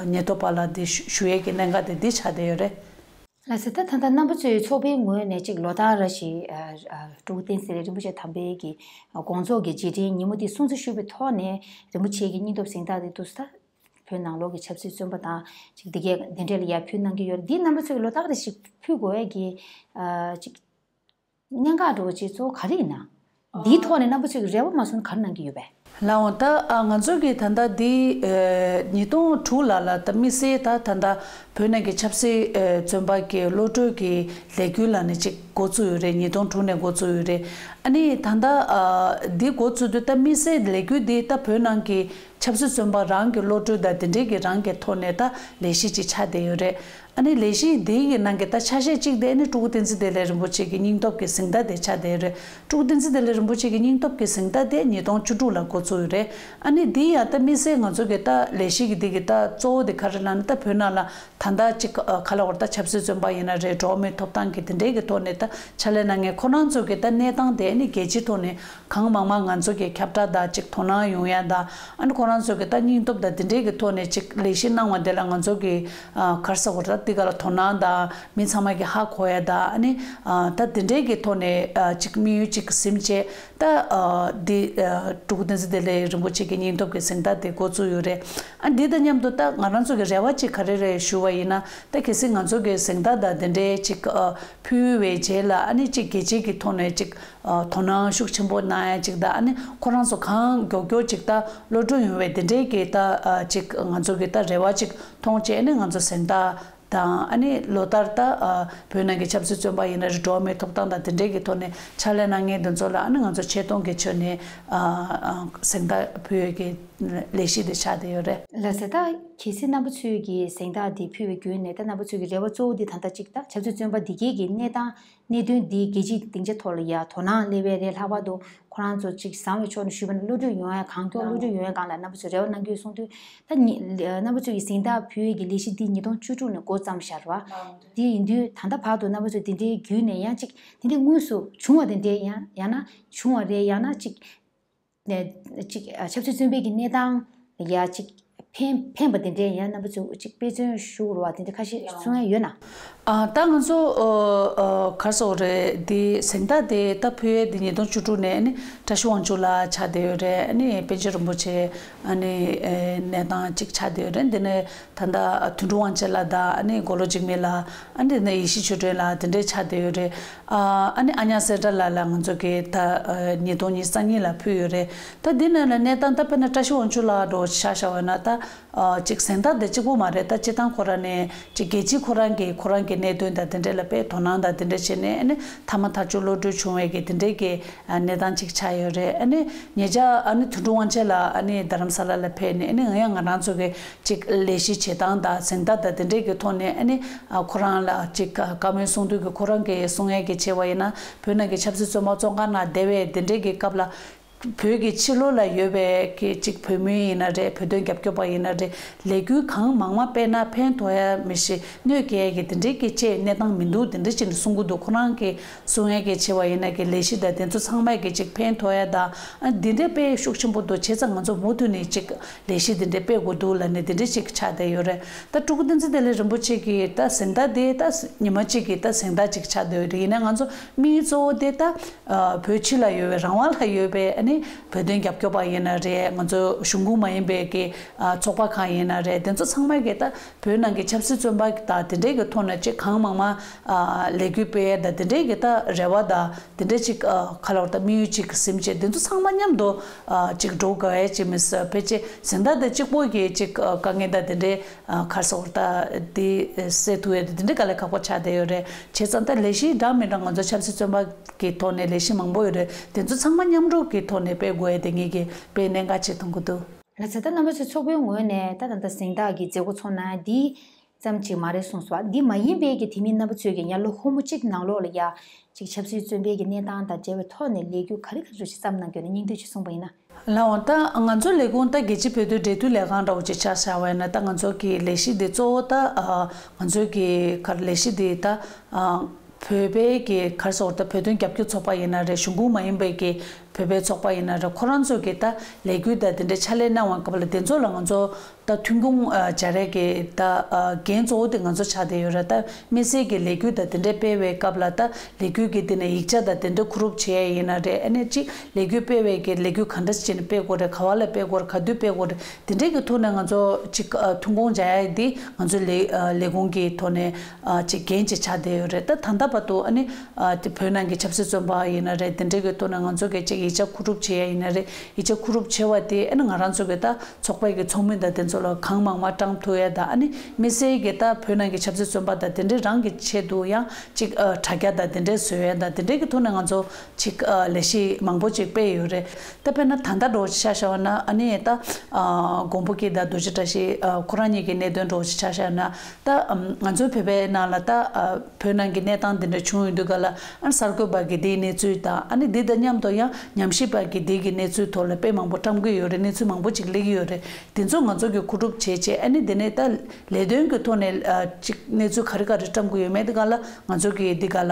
ཉེན་རྟོག་པ་ལ་དེ་ཞུ་ཞུ་ཡས་ཀྱི་གནད་འགག་དེ་འདི་ཆགས་བསྡད་ཡོད་རེད། ལགས་སོ། ད་ད་ལྟ་རྣམ་པ་ཚོའི་ཚོགས་པའི་ངོས་ནས་ཅིག་ལོ་ལྟར་རེ་བཞིན་ཨ་ཨ་སྤྲུལ་སྐུ་བསྟན་འཛིན་རིན་པོ་ཆེ་དམ་པའི་གི་དགོངས་རྫོགས་ཀྱི་རྗེས་དྲན་ཉིན་མོ་འདི་སྲུང་བརྩི་ཞུ་བའི་ཐོག་ནས་རིན་པོ་ཆེ་གི་སྙིང་སྟོབས་གཟེངས་རྟགས་འདི་འདུག་ས། བོད་ནང་ལོགས་ཀྱི་ཆབ་སྲིད་བཙོན་པ་དང་ཅིག་འདི་གས་འདི་འདྲས་ལ་ཡར་ཕུལ་གནང་གི་ཡོད་རེད། འདི་རྣམ་པ་ཚོས་ལོ་ལྟར་རེ་བཞིན་ཕུལ་དགོས་ཡས་ཀྱི་ཨ་ཅིག་གནད་འགག་འདྲ་བོ་ཅིག་གཙོ་བོ་ག་རེ་ཡིན་ན། འདིའི་ཐོག་ནས་རྣམ་པ་ཚོས་ཀྱི་རེ་བ་མ་སོང་ན་ག་རེ་གནང་གི་ཡོད་པས། ལགས་འོང་། ད་ཨ་ང་ཚོ་གི་ད་ལྟ་འདི་ཨ་ཉིས་སྟོང་དྲུག་ལ་ལ་ད་དམིགས་བསལ་ད་ད་ལྟ་བོད་ནང་གི་ཆབ་སྲིད་ཨ་བཙོན་པ་གི་གློད་གྲོལ་གྱི་ལས་འགུལ་ལབ་ནས་ཅིག་འགོ་བཙུགས་ཡོད་རེད། ཉིས་སྟོང་དྲུག་ནས་འགོ་བཙུགས་ཡོད་རེད། ཨ་ནི་ད་ལྟ་ཨ་འདི་འགོ་བཙུགས་དུས་ད་དམིགས་བསལ་ལས་འགུལ་འདི་ད་བོད་ནང་གི་ཆབ་སྲིད་བཙོན་པ་རང་གི་གློད་གྲོལ་དང་དེ་འབྲེལ་གྱི་རང་གི་ཐོག་ནས་ད་ལས་གཞི་ཅིག་ཆགས་བསྡད་ཡོད་རེད། ཨ་ནི་ལས་གཞི་འདི་གི་ནང་གི་ད་ཆ་ཤས་གཅིག་དེ་ཨ་ནི་སྤྲུལ་སྐུ་བསྟན་འཛིན་བདེ་ལེགས་རིན་པོ་ཆེ་གི་སྙིང་སྟོབས་ཀྱི་གཟེངས་རྟགས་དེ་ཆགས་བསྡད་ཡོད་རེད། སྤྲུལ་སྐུ་བསྟན་འཛིན་བདེ་ལེགས་རིན་པོ་ཆེ་གི་སྙིང་སྟོབས་ཀྱི་གཟེངས་རྟགས་དེ་ཉིས་སྟོང་བཅུ་དྲུག་ལ་འགོ་བཙུགས་ཡོད་རེད། ཨ་ནི་འདི་ཡང་ད་དམིགས་བསལ་ང་ཚོ་གི་ད་ལས་གཞི་གི་འདི་གི་ད་གཙོ་བོ་དེ་ག་རེ་ལབ་ན། ད་བོད་ནང་ལ་ད་ལྟ་ཅིག་ཨ་ག་ལབ་དགོས་རེད། ད་ཆབ་སྲིད་བཙོན་པ་ཡིན་ན་རེད། འགྲོ་བ་མིའི་ཐོབ་ཐང་གི་དེ་འབྲེལ་གྱི་ཐོག་ནས་ད་ཕྱག་ལས་གནང་མཁན་ཁོ་རང་ཚོ་གི་ད་གནས་སྟངས་དེ་ཨ་ནི་རྒྱལ་སྤྱིའི་ཐོག་ནས་གང་མང་མང་ང་ཚོ་གི་ཁྱབ་བསྒྲགས་དང་ཅིག་དོ་སྣང་ཡོང་ཡ་དང་། ཨ་ནི་ཁོ་རང་ཚོ་གི་ད་སྙིང་སྟོབས་དང་དེ་འབྲེལ་གྱི་ཐོག་ནས་ཅིག་ལས་གཞི་གནང་བ་དེ་ལ་ང་ཚོ་གི་ཨ་ག་རེ་ཟེར་དགོས་རེད། ད་འདི་ག་ལ་དོ་སྣང་དང་མི་ཚང་མ་གི་ཧ་གོ་ཡ་དང་། ཨ་ནི་ཨ་ད་དེ་འབྲེལ་གྱི་ཐོག་ནས་ཨ་ཅིག་དམིགས་ཡུལ་ཅིག་ཟིན་བྱས། ད་ཨ་འདི་ཨ་སྤྲུལ་སྐུ་བསྟན་འཛིན་བདེ་ལེགས་རིན་པོ་ཆེ་གི་སྙིང་སྟོབས་ཀྱི་གཟེངས་རྟགས་དེ་འགོ་བཙུགས་ཡོད་རེད། ཨ་འདི་དང་མཉམ་དུ་ད་ང་རང་ཚོ་གི་རེ་བ་ཅིག་ག་རེ་རེད་ཞུ་བ་ཡིན་ན། ད་གལ་སྲིད་ང་ཚོ་གི་གཟེངས་རྟགས་དང་དེ་འདྲའི་ཅིག་ཨ་ཕུལ་བའི་རྗེས་ལ་ཨ་ནི་ཅིག་རྒྱལ་སྤྱིའི་གི་ཐོག་ནས་ཅིག་ཨ་དོ་སྣང་ཤུགས་ཆེན་པོ་གནང་ཡ་ཅིག་དང་། ཨ་ནི་ཁོ་རང་ཚོ་གང་མགྱོགས་མགྱོགས་ཅིག་ད་གློད་གྲོལ་ཡོང་བའི་དེ་འདྲའི་གི་ད་ཨ་ཅིག་ང་ཚོ་གི་ད་རེ་བ་ཅིག་མཐོང་བྱས། ཨ་ནི་ང་ཚོ་གཟེངས་རྟགས་དང་། ཨ་ནི་ལོ་ལྟར་ད་ཨ་བོད་ནང་གི་ཆབ་སྲིད་བཙོན་པ་ཡིན་ན་རེད། འགྲོ་བ་མིའི་ཐོབ་ཐང་དང་དེ་འབྲེལ་གྱི་ཐོག་ནས་ཕྱག་ལས་གནང་མཁན་དེ་ཚོ་ལ་ཨ་ནི་ང་ཚོ་ཆེ་མཐོང་གི་ཆོས་ནས་ཨ་ཨ་གཟེངས་རྟགས་ཕུལ་ཡས་ཀྱི་ལས་གཞི་དེ་ཆགས་བསྡད་ཡོད་རེད། ལགས་སོ། ད་གལ་སྲིད་རྣམ་པ་ཚོས་ཀྱི་གཟེངས་རྟགས་འདི་ཕུལ་བའི་བརྒྱུད་ནས། ད་རྣམ་པ་ཚོས་ཀྱི་རེ་བ་གཙོ་བོ་འདི་ད་ལྟ་གཅིག་ད་ཆབ་སྲིད་བཙོན་པ་འདི་གའི་གི་གནས་སྟངས་གནད་དོན་འདི་རྒྱལ་སྤྱིའི་སྡིངས་ཆ་ཐོག་ལ་ཡ་དོ་སྣང་སླེབས་པའི་རེད། ལྷག་པར་དུ་ཁོ་རང་ཚོ་ཅིག་བཟང་བའི་ཕྱོགས་ནས་ཞུས་པ་ན་གློད་གྲོལ་ཡོང་ཡ། གང་མགྱོགས་གློད་གྲོལ་ཡོང་ཡ་སྒང་ལ་རྣམ་པ་ཚོས་རེ་བ་གནང་གི་ཡོད་གསུངས་དུས། ད་ཉི་རྣམ་པ་ཚོས་ཀྱི་གཟེངས་རྟགས་ཕུལ་ཡས་ཀྱི་ལས་གཞི་འདི་ཉིས་སྟོང་བཅུ་དྲུག་ནས་འགོ་བརྩམས་བཞག་རེད་བ། འདི་ཡིན་དུས་ད་ལྟ་བར་དུ་རྣམ་པ་ཚོས་དེ་འདྲའི་བརྒྱུད་ནས་ཡང་ཅིག་དེ་འདྲའི་དངོས་སུ་བྱུང་བ་དེ་འདྲའི་ཡང་ཡང་ན་བྱུང་བ་རེད། ཡང་ན་ཅིག་ནས་ཅིག་ཨ་ཆབ་སྲིད་བཙོན་པའི་གི་གནས་སྟངས་ལ་ཡ་ཅིག་ཕན་ཕན་པ་དེ་འདྲའི་ཡང་རྣམ་པ་ཚོས་ཅིག་དཔེ་མཚོན་ཞུ་དགོས་རེད་བ། དེ་འདྲ་ཁ་ཤས་གསུང་ཡ་ཡོད་ན། ཨ་ད་ང་ཚོ་ཨ་ཨ་ག་རེ་ཟེར་དགོས་རེད། འདི་གཟེངས་རྟགས་དེ་ད་ཕུལ་ཡས་འདི་ཉིས་སྟོང་བཅུ་དྲུག་ནས་ཨ་ནི་བཀྲ་ཤིས་དབང་ཕྱུག་ལགས་ཆགས་བསྡད་ཡོད་རེད། ཨ་ནི་པཎ་ཆེན་རིན་པོ་ཆེ་ཨ་ནི་ཨེ་གནས་སྟངས་ཅིག་ཆགས་བསྡད་ཡོད་རེད། འདི་ནས་ད་ལྟ་དོན་གྲུབ་དབང་ཆེན་ལགས་དང་། ཨ་ནི་མགོ་ལོག་འཇིགས་མེད་ལགས། ཨ་ནི་འདི་ནས་ཡེ་ཤེས་ཆོས་སྒྲོན་ལགས་དེ་འདྲས་ཆགས་བསྡད་ཡོད་རེད། ཨ་ཨ་ནི་ཨ་ཉག་སེ་བྲ་ལགས་ལ་ང་ཚོ་གིས་ད་ཨ་ཉིས་སྟོང་ཉི་ཤུ་རྩ་གཉིས་ལ་ཕུལ་ཡོད་རེད། ད་འདི་ནང་ལ་གནས་སྟངས་ད་དཔེར་ན་བཀྲ་ཤིས་དབང་ཕྱུག་ལགས་འདྲ་བོ་ཆ་བཞག་པ་ན། ད་ཨ་ཅིག་གཟེངས་རྟགས་དེ་གཅིག་པོ་མ་རེད། ད་སྤྱིར་བཏང་ཁོ་རང་ནས་ཅིག་རྒྱལ་སྤྱིའི་ཁོ་རང་གི་ཁོ་རང་གི་གནད་དོན་དང་དེ་འདྲས་ལ་དཔེ་དོ་སྣང་དང་དེ་འདྲས་བྱས་ནས། ཨ་ནི་མཐའ་མ་ཐག་གཅོད་གློད་གྲོལ་བྱུང་བའི་གི་དེ་འདྲས་ཀྱི་ཨ་གནས་སྟངས་ཅིག་ཆགས་ཡོད་རེད། ཨ་ནི་ཉེ་ཆར་ཨ་ནི་དོན་གྲུབ་དབང་ཆེན་ལགས་ཨ་ནི་རྡ་རམ་ས་ལ་ལ་ཕེབས་ནས། ཨ་ནི་ང་ཡང་ང་རང་ཚོ་གི་ཅིག་ལས་གཞི་བྱེད་སྟངས་དང་གཟེངས་རྟགས་དང་དེ་འདྲས་ཀྱི་ཐོག་ནས། ཨ་ནི་ཨ་ཁོ་རང་ལ་ཅིག་བཀའ་མོལ་གསུང་དུས་ཀྱི་ཁོ་རང་གིས་གསུང་ཡས་ཀྱི་བྱས་པ་ཡིན་ན། བོད་ནང་གི་ཆབ་སྲིད་བཙོན་པ་བཙོན་ཁང་ནང་བསྡད་པའི་དེ་འདྲས་ཀྱི་སྐབས་ལ། བོད་ཀྱི་ཕྱི་ལོགས་ལ་ཡོད་པའི་གི་ཅིག་བོད་མི་ཡིན་ན་རེད། བོད་དོན་རྒྱབ་སྐྱོར་པ་ཡིན་ན་རེད། ལས་འགུལ་གང་མང་མང་སྤེལ་ན་ཕན་ཐོགས་ཡ་མི་ཤེས། གནོད་སྐྱེལ་ཡ་གི་དེ་འདྲའི་གི་ཅེས་གནས་སྟངས་མི་འདུག་དེ་འདྲ་ཅིག་ནས་གསུང་གི་འདུག་ཁོ་རང་གི་གསུང་ཡ་གི་ཆེ་བ་ཡིན་ན་གི་ལས་གཞི་དང་དེ་ཚོ་ཚང་མ་གི་ཅིག་ཕན་ཐོགས་ཡ་དང་། ཨ་འདི་འདྲའི་དཔེ་ཤུགས་ཆེན་པོ་འདུག་བྱས་ཙང་ང་ཚོ་མུ་མཐུད་ནས་ཅིག་ལས་གཞི་འདི་འདྲའི་སྤེལ་དགོས་འདུག་ལབ་ནས་དེ་འདྲ་ཅིག་ཆགས་བསྡད་ཡོད་རེད། ད་སྤྲུལ་སྐུ་བསྟན་འཛིན་བདེ་ལེགས་རིན་པོ་ཆེ་གི་ད་གཟེངས་རྟགས་དེ་ད་ཉི་མ་གཅིག་གི་ད་གཟེངས་རྟགས་ཅིག་ཆགས་བསྡད་ཡོད་རེད། ཡིན་ན་ང་ཚོ་དམིགས་ཡུལ་གཙོ་བོ་དེ་ད་ཨ་བོད་ཕྱི་ལ་ཡོད་པའི་རང་དབང་ལ་ཡོད་པའི་ཨ་ནི་བོད་དོན་རྒྱབ་སྐྱོར་པ་ཡིན་ན་རེད། ང་ཚོ་གཞུང་ཁོངས་མ་ཡིན་པའི་གི་ཨ་ཚོགས་པ་གང་ཡིན་ན་རེད། དེ་ཚོ་ཚང་མ་གི་ད་བོད་ནང་གི་ཆབ་སྲིད་བཙོན་པ་དང་དེ་འདྲའི་གི་ཐོག་ནས་ཅིག་གང་མང་མང་ཨ་ལས་འགུལ་སྤེལ་ཡས་དང་དེ་འདྲའི་གི་ད་རེ་བ་དང་དེ་འདྲའི་ཅིག་ཨ་ག་ལ་བར་ད་དམིགས་ཡུལ་ཅིག་ཟིན་བྱས་དེ་ཚོ་ཚང་མ་མཉམ་དུ་ཨ་ཅིག་འགྲོ་དགོས་ཡས་ཅིག་མི་སྲིད་ཕལ་ཆེར་གཟེངས་རྟགས་དེ་གཅིག་པོ་གི་ཅིག་ཨ་དཀའ་ངལ་དང་དེ་འདྲའི་ཨ་ག་རེ་ཟེར་དགོས་རེད། ད་དེ་སེལ་ཐུབ་ཡས་དེ་འདྲའི་དཀའ་ལས་ཁག་པོ་ཆགས་བསྡད་ཡོད་རེད། བྱས་ཙང་ད་ལས་གཞི་འདྲ་མི་འདྲ་ང་ཚོ་ཆབ་སྲིད་བཙོན་པ་གི་ཐོག་ནས་ལས་གཞི་མང་པོ་ཡོད་རེད། དེ་ཚོ་ཚང་མ་མཉམ་རུབ་ཀྱི་ཐོག་ནས་སྤེལ་དགོས་ཡས་དེ་ངེད་ཀྱིས་དཔེ་གནད་འགག་ཆེ་མཐོང་གི་འདུག་ལགས་སོ། ད་རྣམ་པ་ཚོའི་ཚོགས་པའི་ངོས་ནས་ད་ད་ལྟ་གཟེངས་རྟགས་ཀྱི་མཛད་སྒོ་ཚོགས་གནང་འདི་ཙམ་ཅིག་མ་རེད་གསུངས་སོང་། འདི་མ་ཡིན་པའི་གི་དེ་མིན་རྣམ་པ་ཚོས་ཀྱི་ཡར་ལོ་ཧོ་མོ་གཅིག་ནང་ལོགས་ལ་ཡ་ཅིག་ཆབ་སྲིད་བཙོན་པའི་གི་གནས་སྟངས་དང་འབྲེལ་བའི་ཐོག་ནས་ལས་འགུལ་ག་རེ་ག་རེ་ཅིག་བརྩམས་གནང་རྒྱུ་ནས་སྙིང་བསྡུས་ཅིག་གསུངས་པ་ཡིན་ན། ལགས་འོང་། ད་ང་ཚོའི་ལས་ཁུངས་ད་རྒྱལ་སྤྱིའི་བོད་དོན་འབྲེལ་མཐུད་ལས་ཁང་འདྲ་བོ་ཅིག་ཆ་བཞག་པ་ཡིན་ན། ད་ང་ཚོ་གི་ལས་གཞི་འདི་གཙོ་བོ་ད་ཨ་ང་ཚོའི་གི་ག་རེ་ལས་གཞི་འདི་ད་ཨ་བོད་པའི་གི་ག་རེ་ཟེར་དགོས་རེད། ད་བོད་དོན་རྒྱབ་སྐྱོར་ཚོགས་པ་ཡིན་ན་རེད། གཞུང་ཁོངས་མ་ཡིན་པའི་གི་བོད་པའི་ཚོགས་པ་ཡིན་ན་རེད། ཁོ་རང་ཚོ་གི་ད་ལས་འགུལ་དང་དེ་འདྲའི་ཕྱག་ལས་གནང་བའི་སྐབས་ལ་དེ་ཚོ་ལ་ང་ཚོ་ད་ཐོན་ཁུངས་ཨ་སྦྱར་ཡས་ཀྱི་ད་ཨ་འགན་གཙོ་བོ་དེ་ང་ཚོ་ཆགས་བསྡད་ཡོད་རེད། ད་དམིགས་བསལ་གྱི་ལས་འགུལ་དང་དེ་འདྲའི་སྤེལ་བའི་སྐབས་ལ་ད་ལས་འགུལ་གྱི་དེ་ནས་ཡིག་ཆ་དང་དེ་འདྲ་བསྡུ་རུབ་བྱེད་ཡས་ཡིན་ན་རེད། ཨ་ནི་གཅིག་ལས་འགུལ་སྤེལ་བའི་གི་ལས་འགུལ་ག་འདྲ་བྱས་ནས་སྤེལ་དགོས་རེད། ག་བ་ལ་སྤེལ་དགོས་རེད། ག་དུས་སྤེལ་དགོས་རེད། དེ་འདྲའི་གི་ཐོག་ནས་ང་ཚོ་གཅིག་ཨ་ཐོན་ཁུངས་སྦྱར་ཡས་དེ་ང་ཚོའི་ལས་ཨ་ལས་ཁུངས་ཀྱི་ཐོག་ནས་ཨ་གཅིག་འགན་ཅིག་ཆགས་བསྡད་ཡོད་རེད། ད་ད་ལྟ་བར་དུ་ཨ་ནི་ཨ་དེ་བོད་ནང་གི་ཆབ་སྲིད་བཙོན་པ་ཡིན་ན་རེད། དེ་འདྲའི་གི་ཐོག་ནས་ང་ཚོ་གི་གཅིག་ཡིག་ཆ་བསྡུ་རུབ་བྱེད་ཡས་ཡིན་ན་རེད། ཡིག་ཆ་བསྡུ་རུབ་བྱེད་པ་དེ་ཨ་ནི་ང་རང་ཚོ་གི་ད་ཚོགས་པའི་གི་ཚོགས་མི་དང་དེ་ཚོ་ལ་གང་མང་མང་བཀྲམ་ཐུབ་ཡས་དང་། ཨ་ནི་དམིགས་བསལ་གྱི་ད་བོད་ནང་གི་ཆབ་སྲིད་བཙོན་པ་དང་དེ་འདྲའི་རང་གི་ཆེད་དུ་ཡང་ཅིག་ཨ་དྲ་རྒྱ་དང་དེ་འདྲའི་བཟོ་ཡས་དང་། དེ་འདྲའི་གི་ཐོག་ནས་ང་ཚོ་ཅིག་ཨ་ལས་གཞི་མང་པོ་ཅིག་སྤེལ་ཡོད་རེད། ད་དཔེར་ན་ད་ལྟ་འདྲ་བོ་ཆ་བཞག་པ་ན། ཨ་ནི་ད་ཨ་མགོན་པོ་སྐྱིད་དང་རྡོ་རྗེ་བཀྲ་ཤིས་ཨ་ཁོ་རང་གཉིས་ཀྱི་གནད་དོན་འདྲ་བོ་ཅིག་ཆ་བཞག་ན། ད་ཨམ་ང་ཚོའི་བོད་པའི་ནང་ལ་ད་ཨ་བོད་ནང་གི་གནས་སྟངས་འདི་འདྲ་བྱུང་ཡོང་དུས་ག་ལ། ཨ་གསར་འགོད་པ་གི་དེའི་གནས་ཚུལ་དང་། ཨ་ནི་འདི་དང་མཉམ་དུ་ཡང་ཉམས་ཞིབ་པ་གི་དེ་གི་གནས་ཚུལ་ཐོག་ལ་དཔེ་མང་པོ་བཀྲམ་གི་ཡོད་རེད། གནས་ཚུལ་མང་པོ་ཅིག་སླེབས་ཀྱི་ཡོད་རེད། དེ་ཚོ་ང་ཚོ་གི་མཁོ་སྒྲུབ་བྱས་བྱས། ཨ་ནི་དེ་ནས་ད་ལས་དོན་གི་ཐོག་ནས་ཨ་ཅིག་གནས་ཚུལ་ག་རེ་ག་རེ་བཀྲམ་གི་ཡོད་མེད་དེ་ག་ལ་ང་ཚོ་གི་འདི་ག་ལ་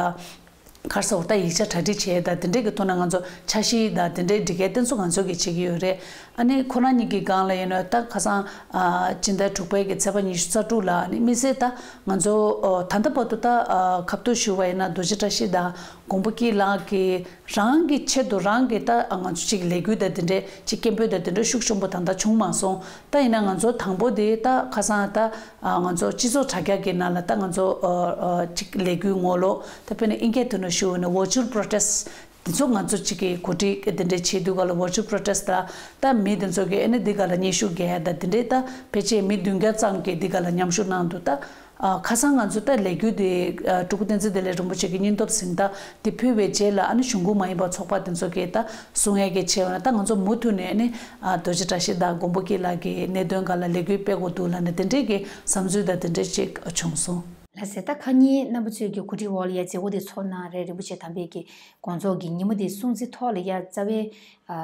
ག་རེ་ཟེར་དགོས་རེད། ད་ཡིག་ཆ་གྲ་སྒྲིག་བྱས་དང་དེ་འདྲས་ཀྱི་ཐོག་ནས་ང་ཚོ་འཆར་གཞི་དང་དེ་འདྲས་སྒྲིག་ཡས་དེ་ཚོ་ང་ཚོ་གིས་བྱེད་ཀྱི་ཡོད་རེད། ཨ་ནི་ཁོ་རང་གཉིས་ཀྱི་སྒང་ལ་ཡིན་ན་ད་ཁ་སང་ཨ་སྤྱི་ཟླ་དྲུག་པའི་གི་ཚེས་པ་ཉི་ཤུ་རྩ་དྲུག་ལ། ཨ་ནི་དམིགས་བསལ་ད་ང་ཚོ་ཨ་ད་ལྟ་བར་དུ་ད་ཨ་ཁ་ཐུག་ཞུ་བ་ཡིན་ན་རྡོ་རྗེ་བཀྲ་ཤིས་དང་མགོན་པོ་སྐྱིད་ལགས་ཀྱིས་རང་གི་ཆེད་དུ་རང་གིས་ད་ཨ་ང་ཚོ་ཅིག་ལས་འགུལ་དང་དེ་འདྲས་ཅིག་སྐད་འབོད་དང་དེ་འདྲས་ཤུགས་ཆེན་པོ་ད་ལྟ་བྱུང་མ་སོང་། ད་ཡིན་ན་ང་ཚོ་དང་པོ་དེ་ད་ཁ་སང་ད་ཨ་ང་ཚོ་སྤྱི་ཚོགས་དྲ་རྒྱ་གི་ནང་ལ་ད་ང་ཚོ་ཨ་ཨ་ཅིག་ལས་འགུལ་ངོ་ལོག་ད་དཔེར་ན་ཨིན་སྐད་ཐོག་ནས་ཞུ་བ་ཡིན་ན་virtual protest དེ་ཚོ་ང་ཚོ་ཅིག་གིས་གོ་སྒྲིག་དེ་འདྲས་བྱེད་དུས་ག་ལ་virtual protest ད་ད་མི་དེ་ཚོ་གིས་ཨ་ནི་འདི་ག་ལ་སྙན་ཞུ་རྒྱག་ཡ་ད་དེ་འདྲས་ད་ཕལ་ཆེར་མི་བདུན་བརྒྱ་ཙམ་གྱིས་འདི་ག་ལ་མཉམ་ཞུགས་གནང་འདུག་ད་ཨ་ཁ་སང་ང་ཚོ་ད་ལས་འགུལ་དེ་ཨ་སྤྲུལ་སྐུ་བསྟན་འཛིན་བདེ་ལེགས་རིན་པོ་ཆེ་གི་སྙིང་སྟོབས་གཟེངས་རྟགས་དེ་ཕུལ་བའི་རྗེས་ལ། ཨ་ནི་གཞུང་ཁོངས་མ་ཡིན་པ་ཚོགས་པ་དེ་ཚོ་གིས་ད་གསུང་ཡ་གི་ཆེ་བ་ན་ད་ང་ཚོ་མུ་མཐུད་ནས་ཨ་ནི་ཨ་རྡོ་རྗེ་བཀྲ་ཤིས་དང་མགོན་པོ་སྐྱིད་ལགས་ཀྱི་གནད་དོན་སྒང་ལ་ལས་འགུལ་སྤེལ་དགོས་འདུག་ལབ་ནས་དེ་འདྲས་ཀྱི་བསམ་ཚུལ་དང་དེ་འདྲས་ཅིག་བྱུང་སོང་། ལགས་སེ། ད་ཁ་ཉིན་རྣམ་པ་ཚོས་ཀྱི་གོ་སྒྲིག་འོག་ལ་ཡ་མཛད་སྒོ་དེ་ཚོགས་གནང་རེད། རིན་པོ་ཆེ་དམ་པའི་གི་དགོངས་རྫོགས་ཀྱི་ཉིན་མོ་དེ་སྲུང་བརྩི་ཐོག་ལ་ཡ་རྩ་བའི་ཨ་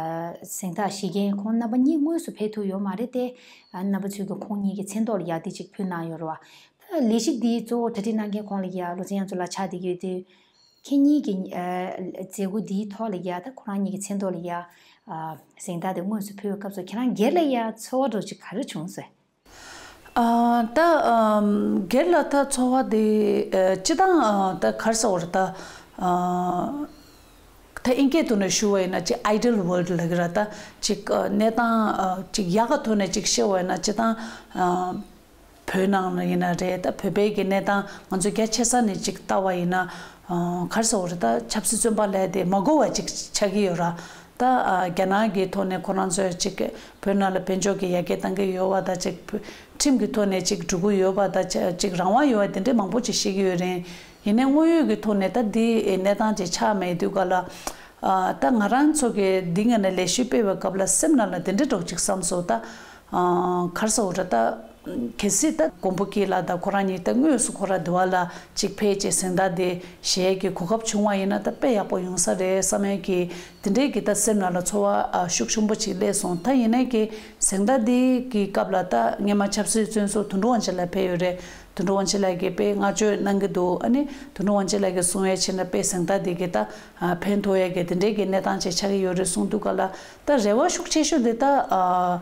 གཟེངས་རྟགས་བཞེས་མཁན་ཁོང་རྣམ་པ་གཉིས་དངོས་སུ་ཕེབས་ཐུབ་ཡོད་མ་རེད་དེ། ཨ་རྣམ་པ་ཚོས་ཀྱི་ཁོང་གཉིས་ཀྱི་མཚན་ཐོག་ལ་ཡ་དེ་ཅིག་ཕུལ་གནང་ཡོད་རེད་བ། ད་ལས་གཞི་འདི་གཙོ་བོ་གྲ་སྒྲིག་གནང་མཁན་ཁོང་ལ་ཡ་བློ་བཟང་དབྱངས་མཚོ་ལགས་ཕྱག་བསྡད་ཀྱི་ཡོད་དུས། ཁྱེད་གཉིས་ཀྱི་ཨ་མཛད་སྒོ་འདིའི་ཐོག་ལ་ཡ་ད་ཁོ་རང་གཉིས་ཀྱི་མཚན་ཐོག་ལ་ཡ་ཨ་གཟེངས་རྟགས་དེ་དངོས་སུ་ཕུལ་བའི་སྐབས་སུ་ཁྱེད་རང་སྒེར་ལ་ཡ་ཚོར་བ་འདྲ་ཅིག་ག་རེ་བྱུང་སོང་། ཨ་ད་ཨམ་སྒེར་ལ་ད་ཚོར་བ་དེ་ཨ་སྤྱིར་བཏང་ཨ་ད་ག་རེ་ཟེར་དགོས་རེད། ད་ཨ་ད་ཨིན་སྐད་ཐོག་ནས་ཞུ་བ་ཡིན་ན་ཅིག་ideal world ལབ་ཀྱི་རེད། ད་ཅིག་ཨ་གནས་སྟངས་ཨ་ཅིག་ཡག་ག་ཐོག་ནས་ཅིག་བཤད་པ་ཡིན་ན། སྤྱིར་བཏང་ཨ་བོད་ནང་ལ་ཡིན་ན་རེད། ད་བོད་པའི་གི་གནས་སྟངས་ང་ཚོ་རྒྱ་ཆེ་ས་ནས་ཅིག་ལྟ་བ་ཡིན་ན། ཨ་ག་རེ་ཟེར་དགོས་རེད། ད་ཆབ་སྲིད་བཙོན་པ་ལབ་དེ་མ་གོ་བ་ཅིག་ཆགས་ཀྱི་ཡོད་ར། ད་ཨ་རྒྱ་ནག་གི་ཐོག་ནས་ཁོ་རང་ཚོས་ཅིག་བོད་ནང་ལ་དཔལ་འབྱོར་གྱི་ཡར་རྒྱས་གཏང་གི་ཡོད་པ་དང་། ཅིག་ཁྲིམས་ཀྱི་ཐོག་ནས་ཅིག་འགྲོ་གི་ཡོད་པ་དང་། ཅིག་རང་དབང་ཡོད་པ་དེ་འདྲའི་མང་པོ་ཅིག་བཤད་ཀྱི་ཡོད་རེད། ཡིན་ནའི་དངོས་ཡོད་ཀྱི་ཐོག་ནས་ད་འདི་གནས་སྟངས་ཅིག་ཆགས་མེད་དུས་ག་ལ། ཨ་ད་ང་རང་ཚོ་གི་འདི་ངོས་ནས་ལས་གཞི་སྤེལ་བའི་སྐབས་ལ་སེམས་ནང་ལ་དེ་འདྲའི་འདྲ་བོ་ཅིག་བསམ་སོང་། ད་ ཨ་ག་རེ་ཟེར་དགོས་རེད། ད་གལ་སྲིད་ད་མགོན་པོ་སྐྱིད་ལགས་དང་ཁོ་རང་གཉིས་ད་དངོས་སུ་ཁོ་རང་འདི་བ་ལ་ཅིག་ཕེབས་བྱས་གཟེངས་རྟགས་དེ་བཞེས་ཀྱི་གོ་སྐབས་བྱུང་བ་ཡིན་ན་ད་དཔེ་ཡག་པོ་ཡོང་ས་རེད་བསམ་ཡས་ཀྱི་དེ་འདྲས་ཀྱི་ད་སེམས་ནང་ལ་ཚོར་བ་ཨ་ཤུགས་ཆེན་པོ་ཅིག་སླེབས་སོང་། ད་ཡིན་ནའི་ཀྱི་གཟེངས་རྟགས་འདི་གི་སྐབས་ལ་ད་སྔོན་མ་ཆབ་སྲིད་བཙོན་ཟུར་དོན་གྲུབ་དབང་ཆེན་ལགས་ཕེབས་ཡོད་རེད། དོན་གྲུབ་དབང་ཆེན་ལགས་ཀྱིས་དཔེ་བསྔགས་བརྗོད་གནང་གི་འདུག་ཨ་ནི་དོན་གྲུབ་དབང་ཆེན་ལགས་ཀྱིས་གསུང་ཡས་བྱས་ན་དཔེ་གཟེངས་རྟགས་འདི་གི་ད་ཨ་ཕན་ཐོགས་ཡས་ཀྱི་དེ་འདྲས་ཀྱི་གནས་སྟངས་ཅིག་ཆགས་ཀྱི་ཡོད་རེད་གསུངས་འདུག་ག་ལ། ད་རེ་བ་ཤུགས་ཆེ་ཤོས་འདི་ད་ཨ།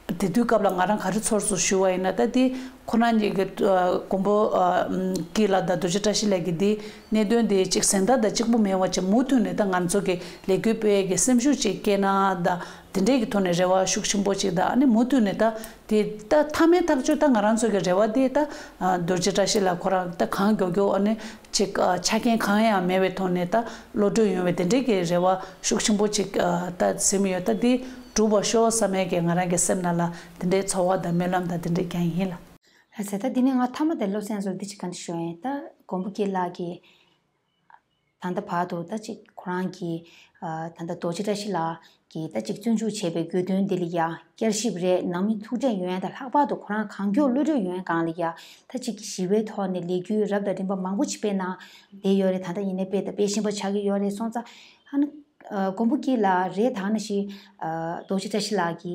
དེ་དུས་སྐབས་ལ་ང་རང་ག་རེ་ཚོར་སོང་ཞུ་བ་ཡིན་ན། ད་འདི་ཁོ་རང་གཉིས་ཀྱི་ཨ་མགོན་པོ་ཨ་སྐྱིད་ལགས་དང་རྡོ་རྗེ་བཀྲ་ཤིས་ལགས་ཀྱི་འདི་གནད་དོན་འདི་གཅིག་གཟེངས་རྟགས་དང་གཅིག་པུ་མེད་པ་ཅིག་མུ་མཐུད་ནས་ད་ང་ཚོ་གི་ལས་འགུལ་སྤེལ་ཡས་ཀྱི་སེམས་ཤུགས་ཅིག་སྐྱེས་ན་ད་དེ་འདྲས་ཀྱི་ཐོག་ནས་རེ་བ་ཤུགས་ཆེན་པོ་ཅིག་དང་། ཨ་ནི་མུ་མཐུད་ནས་ད་དེ་ད་མཐའ་མའི་ཐག་གཅོད་ད་ང་རང་ཚོ་གི་རེ་བ་འདི་ད་ཨ་རྡོ་རྗེ་བཀྲ་ཤིས་ལགས་ཁོ་རང་ད་གང་མགྱོགས་མགྱོགས་ཨ་ནི། ཅིག་ཨ་ཆ་རྐྱེན་གང་ཡང་མེད་པའི་ཐོག་ནས་ད་གློད་གྲོལ་ཡོང་བའི་དེ་འདྲའི་གི་རེ་བ་ཤུགས་ཆེན་པོ་ཅིག་ཨ་ད་ཟིན་ཡོད། ད་འདི་འགྲུབ་པར་ཤོག་བསམ་ཡས་ཀྱི་ང་རང་གི་སེམས་ནང་ལ་དེ་འདྲའི་ཚོར་བ་དང་སྨོན་ལམ་དང་དེ་འདྲའི་ཀྱང་ཡིན་ལ། ལགས་སེ། ད་འདི་ནས་ང་མཐའ་མ་དེ་བློ་སེང་ཚོར་འདི་ཅིག་ག་འདྲ་ཞུ་ཡིན། ད་མགོན་པོ་སྐྱིད་ལགས་ཀྱིས་ད་ལྟ་བར་དུ་ད་ཅིག་ཁོ་རང་གི་ཨ་ད་ལྟ་རྡོ་རྗེ་བཀྲ་ཤིས་ལགས་ཀྱིས་ད་ཅིག་བཙོན་འཇུག་བྱས་པའི་དགོས་དོན་འདི་ལ་ཡ་བསྐྱར་ཞིབ་རེད། ནང་མི་ཐུག་འཕྲད་ཡོང་ཡ་དང་ལྷག་པར་དུ་ཁོ་རང་གང་མགྱོགས་གློད་གྲོལ་ཡོང་ཡ་སྒང་ལ་ཡ་ད་ཅིག་ཞི་བའི་ཐོག་ནས་ལས་འགུལ་རབ་དང་རིམ་པ་མང་པོ་ཅིག་སྤེལ་གནང་བསྡད་ཡོད་རེད། ད་ལྟ་ཡིན་ནའི་སྤེལ་དང་སྤེལ་བཞིན་པ་ཆགས་ཀྱི་ཡོད་རེད། སོང་ཙང་ཨ་ནི་ཨ་མགོན་པོ་སྐྱིད་ལགས་རེད། ད་ནང་བཞིན་ཨ་རྡོ་རྗེ་བཀྲ་ཤིས་ལགས་ཀྱི་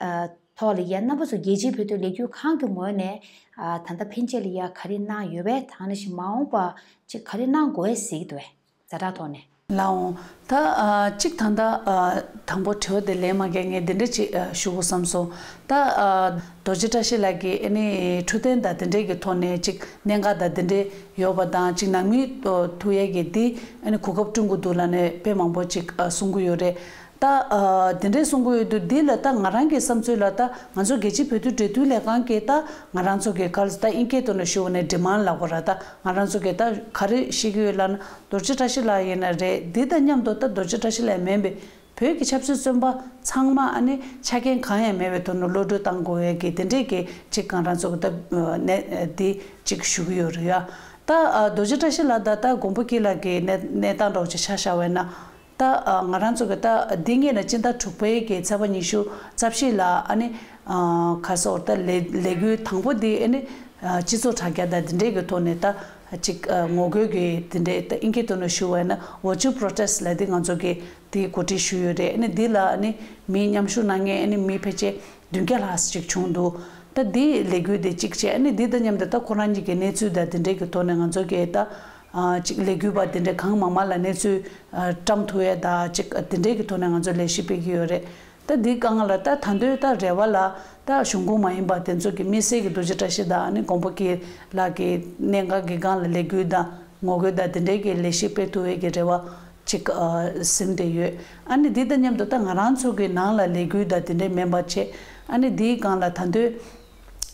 ཨ་ཐོག་ལ་ཡ་རྣམ་པ་ཚོ་རྒྱལ་སྤྱིའི་བོད་དོན་ལས་འགུལ་ཁང་གི་ངོས་ནས་ཨ་ད་ལྟ་ཕན་ཆད་ལ་ཡ་ག་རེ་གནང་ཡོད་པས། ད་ནང་བཞིན་མ་འོངས་པ་ཅིག་ག་རེ་གནང་དགོས་ཟེར་གྱི་འདུག་པས། ཛ་དྲག་ཐོག་ནས། ལགས་འོང་། ད་ཨ་གཅིག་ད་ལྟ་ཨ་དང་པོ་དྲི་བ་དེ་ལན་མ་རྒྱག་ངས་འདི་འདྲ་ཅིག་ཨ་ཞུ་དགོས་བསམ་སོང་། ད་ཨ་རྡོ་རྗེ་བཀྲ་ཤིས་ལགས་ཀྱིས་ཨ་ནི་འཕྲོད་བསྟེན་དང་དེ་འདྲའི་གི་ཐོག་ནས་ཅིག་གནད་འགག་དང་དེ་འདྲའི་ཡོད་པ་དང་། ཅིག་ནང་མི་ཐུག་ཡས་ཀྱི་འདི་ཨ་ནི་གོ་སྐབས་བསྐྲུན་དགོས་འདུག་ལབ་ནས་དཔེ་མང་པོ་ཅིག་ཨ་གསུང་གི་ཡོད་རེད། ད་ཨ་དེ་འདྲའི་གསུང་གི་ཡོད་དུས་འདི་ལ་ད་ང་རང་གི་བསམ་ཚུལ་ལ་ད་ང་ཚོ་རྒྱལ་སྤྱིའི་བོད་དོན་འབྲེལ་མཐུད་ལས་ཁང་གིས་ད་ང་རང་ཚོ་གི་ག་རེ་ད་ཨིན་སྐད་ཐོག་ནས་ཞུ་བ་ནས་ཌི་མཱན་ཌི་ལབ་དགོས་ར། ད་ང་རང་ཚོ་གི་ད་ག་རེ་བཤད་ཀྱི་ཡོད་ལབ་ན། རྡོ་རྗེ་བཀྲ་ཤིས་ལགས་ཡིན་ན་རེད། འདི་དང་མཉམ་དུ་ད་རྡོ་རྗེ་བཀྲ་ཤིས་ལགས་མིན་པའི་བོད་ཀྱི་ཆབ་སྲིད་བཙོན་པ་ཚང་མ་ཨ་ནི་ཆ་རྐྱེན་གང་ཡང་མེད་པའི་ཐོག་ནས་གློད་གྲོལ་བཏང་དགོས་ཡས་ཀྱི་དེ་འདྲས་ཀྱི་ཅིག་ང་རང་ཚོ་གི་ད་ནས་འདི་ཅིག་ཞུ་གི་ཡོད་རེད་ཡ། ད་རྡོ་རྗེ་བཀྲ་ཤིས་ལགས་དང་ད་མགོན་པོ་སྐྱིད་ལགས་ཀྱི་གནས་གནས་སྟངས་འདྲ་བོ་ཅིག་ཆ་བཞག་པ་ཡིན་ན། ད་ང་རང་ཚོ་གི་ད་འདི་སྔོན་ལ་སྤྱི་ཟླ་དྲུག་པའི་གི་ཚེས་པ་ཉི་ཤུ་རྩ་བཞི་ལ་ཨ་ནི་ག་རེ་ཟེར་ད་ལས་ལས་འགུལ་དང་པོ་འདི་ཨ་ནི་སྤྱི་ཚོགས་དྲ་རྒྱ་དང་འདི་འདྲའི་གི་ཐོག་ནས་ད་ཅིག་ངོ་རྒོལ་གི་འདི་འདྲའི་ད་ཨིན་སྐད་ཐོག་ནས་ཞུ་བ་ཡིན་ན་virtual protest་ལབ་དེ་ང་ཚོ་གི་དེ་གོ་སྒྲིག་ཞུས་ཡོད་རེད། ཨ་ནི་འདི་ལ་ཨ་ནི་མི་མཉམ་ཞུགས་གནང་མཁན་ཨ་ནི་མི་ཕལ་ཆེར་བདུན་བརྒྱ་ལྷག་ཅིག་བྱུང་འདུག་ད་འདི་ལས་འགུལ་དེ་གཅིག་བྱས། ཨ་ནི་འདི་དང་མཉམ་དུ་ད་ཁོ་རང་གཉིས་ཀྱི་གནས་ཚུལ་དང་དེ་འདྲའི་གི་ཐོག་ནས་ང་ཚོ་གིས་ད་ཨ་ཅིག་ལས་འགུལ་པ་དེ་འདྲའི་གང་མང་མང་ལ་གནས་ཚུལ་ཨ་བཀྲམ་ཐུབ་ཡས་ད་ཅིག་དེ་འདྲའི་གི་ཐོག་ནས་ང་ཚོ་ལས་གཞི་སྤེལ་གྱི་ཡོད་རེད། ད་འདི་སྒང་ལ་ད་ད་འདོད་ད་རེ་བ་ལ་ད་གཞུང་ཁོངས་མ་ཡིན་པ་དེ་ཚོ་གི་དམིགས་བསལ་གྱི་རྡོ་རྗེ་བཀྲ་ཤིས་དང་ཨ་ནི་མགོན་པོ་སྐྱིད་ལགས་ཀྱི་གནད་འགག་གི་སྒང་ལ་ལས་འགུལ་དང་ངོ་རྒོལ་དང་དེ་འདྲའི་གི་ལས་གཞི་སྤེལ་ཐུབ་ཡས་ཀྱི་རེ་བ་ཅིག་ཨ་ཟིན་བསྡད་ཡོད། ཨ་ནི་འདི་དང་མཉམ་དུ་ད་ང་རང་ཚོ་གི་ནང་ལ་ལས་འགུལ་དང་དེ་འདྲའི་མིན་པ་བྱས། ཨ་ནི་འདིའི་སྒང་ལ་ད་འདོད་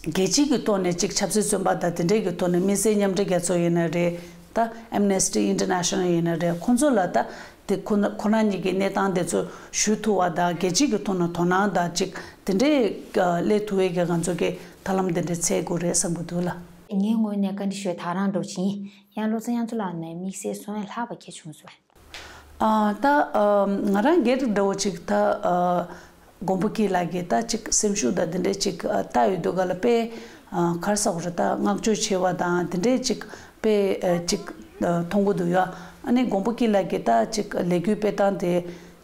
རྒྱལ་སྤྱི་གི་ཐོག་ནས་ཅིག་ཆབ་སྲིད་བཙོན་པ་དང་དེ་འདྲའི་གི་ཐོག་ནས་དམིགས་བསལ་མཉམ་འབྲེལ་རྒྱལ་ཚོགས་ཡིན་ན་རེད། ད་Amnesty International་ཡིན་ན་རེད། ཁོང་ཚོ་ལ་ད་དེ་ཁོ་ན་ཁོ་རང་གཉིས་ཀྱི་གནས་སྟངས་དེ་ཚོ་ཞུ་ཐུབ་པ་དང་། རྒྱལ་སྤྱི་གི་ཐོག་ནས་དོ་སྣང་དང་ཅིག་དེ་འདྲའི་སླེབས་ཐུབ་ཡས་ཀྱི་ང་ཚོ་གི་ཐབས་ལམ་དེ་འདྲ་འཚོལ་དགོས་རེད་བསམ་གྱི་འདུག་ལ། ངའི་ངོས་ནས་བཀའ་འདྲི་ཞུ་ཡས་ད་རང་འདྲ་བོ་ཅིག་ཡིན། ཡང་བློ་བཟང་དབྱངས་མཚོ་ལགས་ནས་དམིགས་བསལ་གསུང་ཡས་ལྷག་པ་གལ་བྱུང་སོང་། ཨ་ད་ཨ་ང་རང་སྒེར་འདྲ་བོ་ཅིག་ད་ཨ་མགོན་པོ་སྐྱིད་ལགས་ཀྱིས་ད་ཅིག་སེམས་ཤུགས་དང་དེ་འདྲས་ཅིག་ཨ་ལྟ་ཡོད་དུས་ག་ལ་དཔེ་ཨ་ག་རེ་ཟེར་དགོས་རེད། ད་བསྔགས་བརྗོད་བྱེད་པ་དང་དེ་འདྲས་ཅིག་དཔེ་ཨ་ཅིག་ཨ་མཐོང་གི་འདུག་ཡ། ཨ་ནི་མགོན་པོ་སྐྱིད་ལགས་ཀྱིས་ད་ཅིག་ལས་འགུལ་སྤེལ་སྟངས་དེ་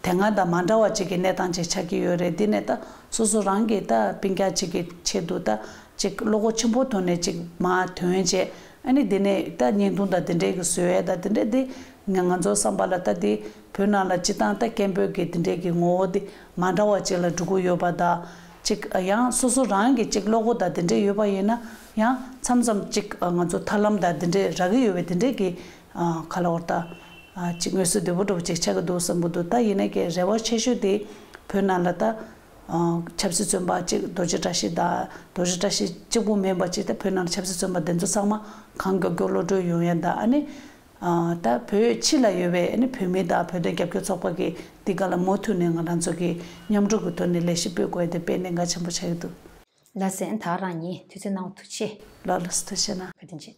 དེ་སྔ་དང་མ་འདྲ་བ་ཅིག་གི་གནས་སྟངས་ཅིག་ཆགས་ཀྱི་ཡོད་རེད། འདི་ནས་ད་སོ་སོ་རང་གི་ད་སྤུན་ཀྱག་ཅིག་གི་ཆེད་དུ་ད་ཅིག་བློ་ཁོག་ཆེན་པོ་ཐོག་ནས་ཅིག་མར་ཐོན་བྱས། ཨ་ནི་དེ་ནས་ད་བརྙན་ཐུང་དང་དེ་འདྲས་ཀྱི་བཟོ་ཡས་དང་དེ་འདྲས་དེ་ང་ང་ཚོ་བསམ་པ་ལ་ད་དེ་བོད་ནང་ལ་སྤྱི་བཏང་ད་སྐད་འབོད་ཀྱི་དེ་འདྲས་ཀྱི་ངོ་བོ་དེ་མ་འདྲ་བ་ཅིག་ལ་འགྲོ་གི་ཡོད་པ་དང་། ཅིག་ཡང་སོ་སོ་རང་གི་ཅིག་བློ་ཁོག་དང་དེ་འདྲས་ཡོད་པ་ཡིན་ན་ཡང་མཚམས་མཚམས་ཅིག་ང་ཚོ་ཐབས་ལམ་དང་དེ་འདྲས་རག་གི་ཡོད་པའི་དེ་འདྲས་ཀྱི་ག་ལ་བར་ད་ཅིག་དངོས་སུ་བདེ་པོ་འདྲ་བོ་ཅིག་ཆགས་ཀྱི་འདུག་བསམ་གྱི་འདུག་ད་ཡིན་ནའི་ཀྱི་རེ་བ་ཆེ་ཤོས་དེ་བོད་ནང་ལ་ད། ཆབ་སྲིད་བཙོན་པ་གཅིག་རྡོ་རྗེ་བཀྲ་ཤིས་དང་རྡོ་རྗེ་བཀྲ་ཤིས་གཅིག་པུ་མིན་པ་ཅིག་ད་བོད་ནང་ཆབ་སྲིད་བཙོན་པ་དེ་ཚོ་ཚང་མ་གང་མགྱོགས་མགྱོགས་གློད་གྲོལ་ཡོང་ཡ་དང་། ཨ་ནི་ད་བོད་ཕྱི་ལ་ཡོད་པའི་ཨ་ནི་བོད་མི་དང་བོད་དོན་རྒྱབ་སྐྱོར་ཚོགས་པ་གི་འདི་ག་ལ་མུ་མཐུད་ནས་ང་རང་ཚོ་གི་མཉམ་རུབ་ཀྱི་ཐོག་ནས་ལས་གཞི་སྤེལ་དགོས་ཡ་དེ་དཔེ་གནད་འགག་ཆེན་པོ་ཆགས་ཀྱི་འདུག་ལགས་སེ། ད་རང་ཉིད་དུས་ཚོད་གནང་བ་ཐུགས་རྗེ་ཆེ། ལགས་ལགས་སེ། ཐུགས་རྗེ་གནང་། བཀའ་དྲིན་ཆེ།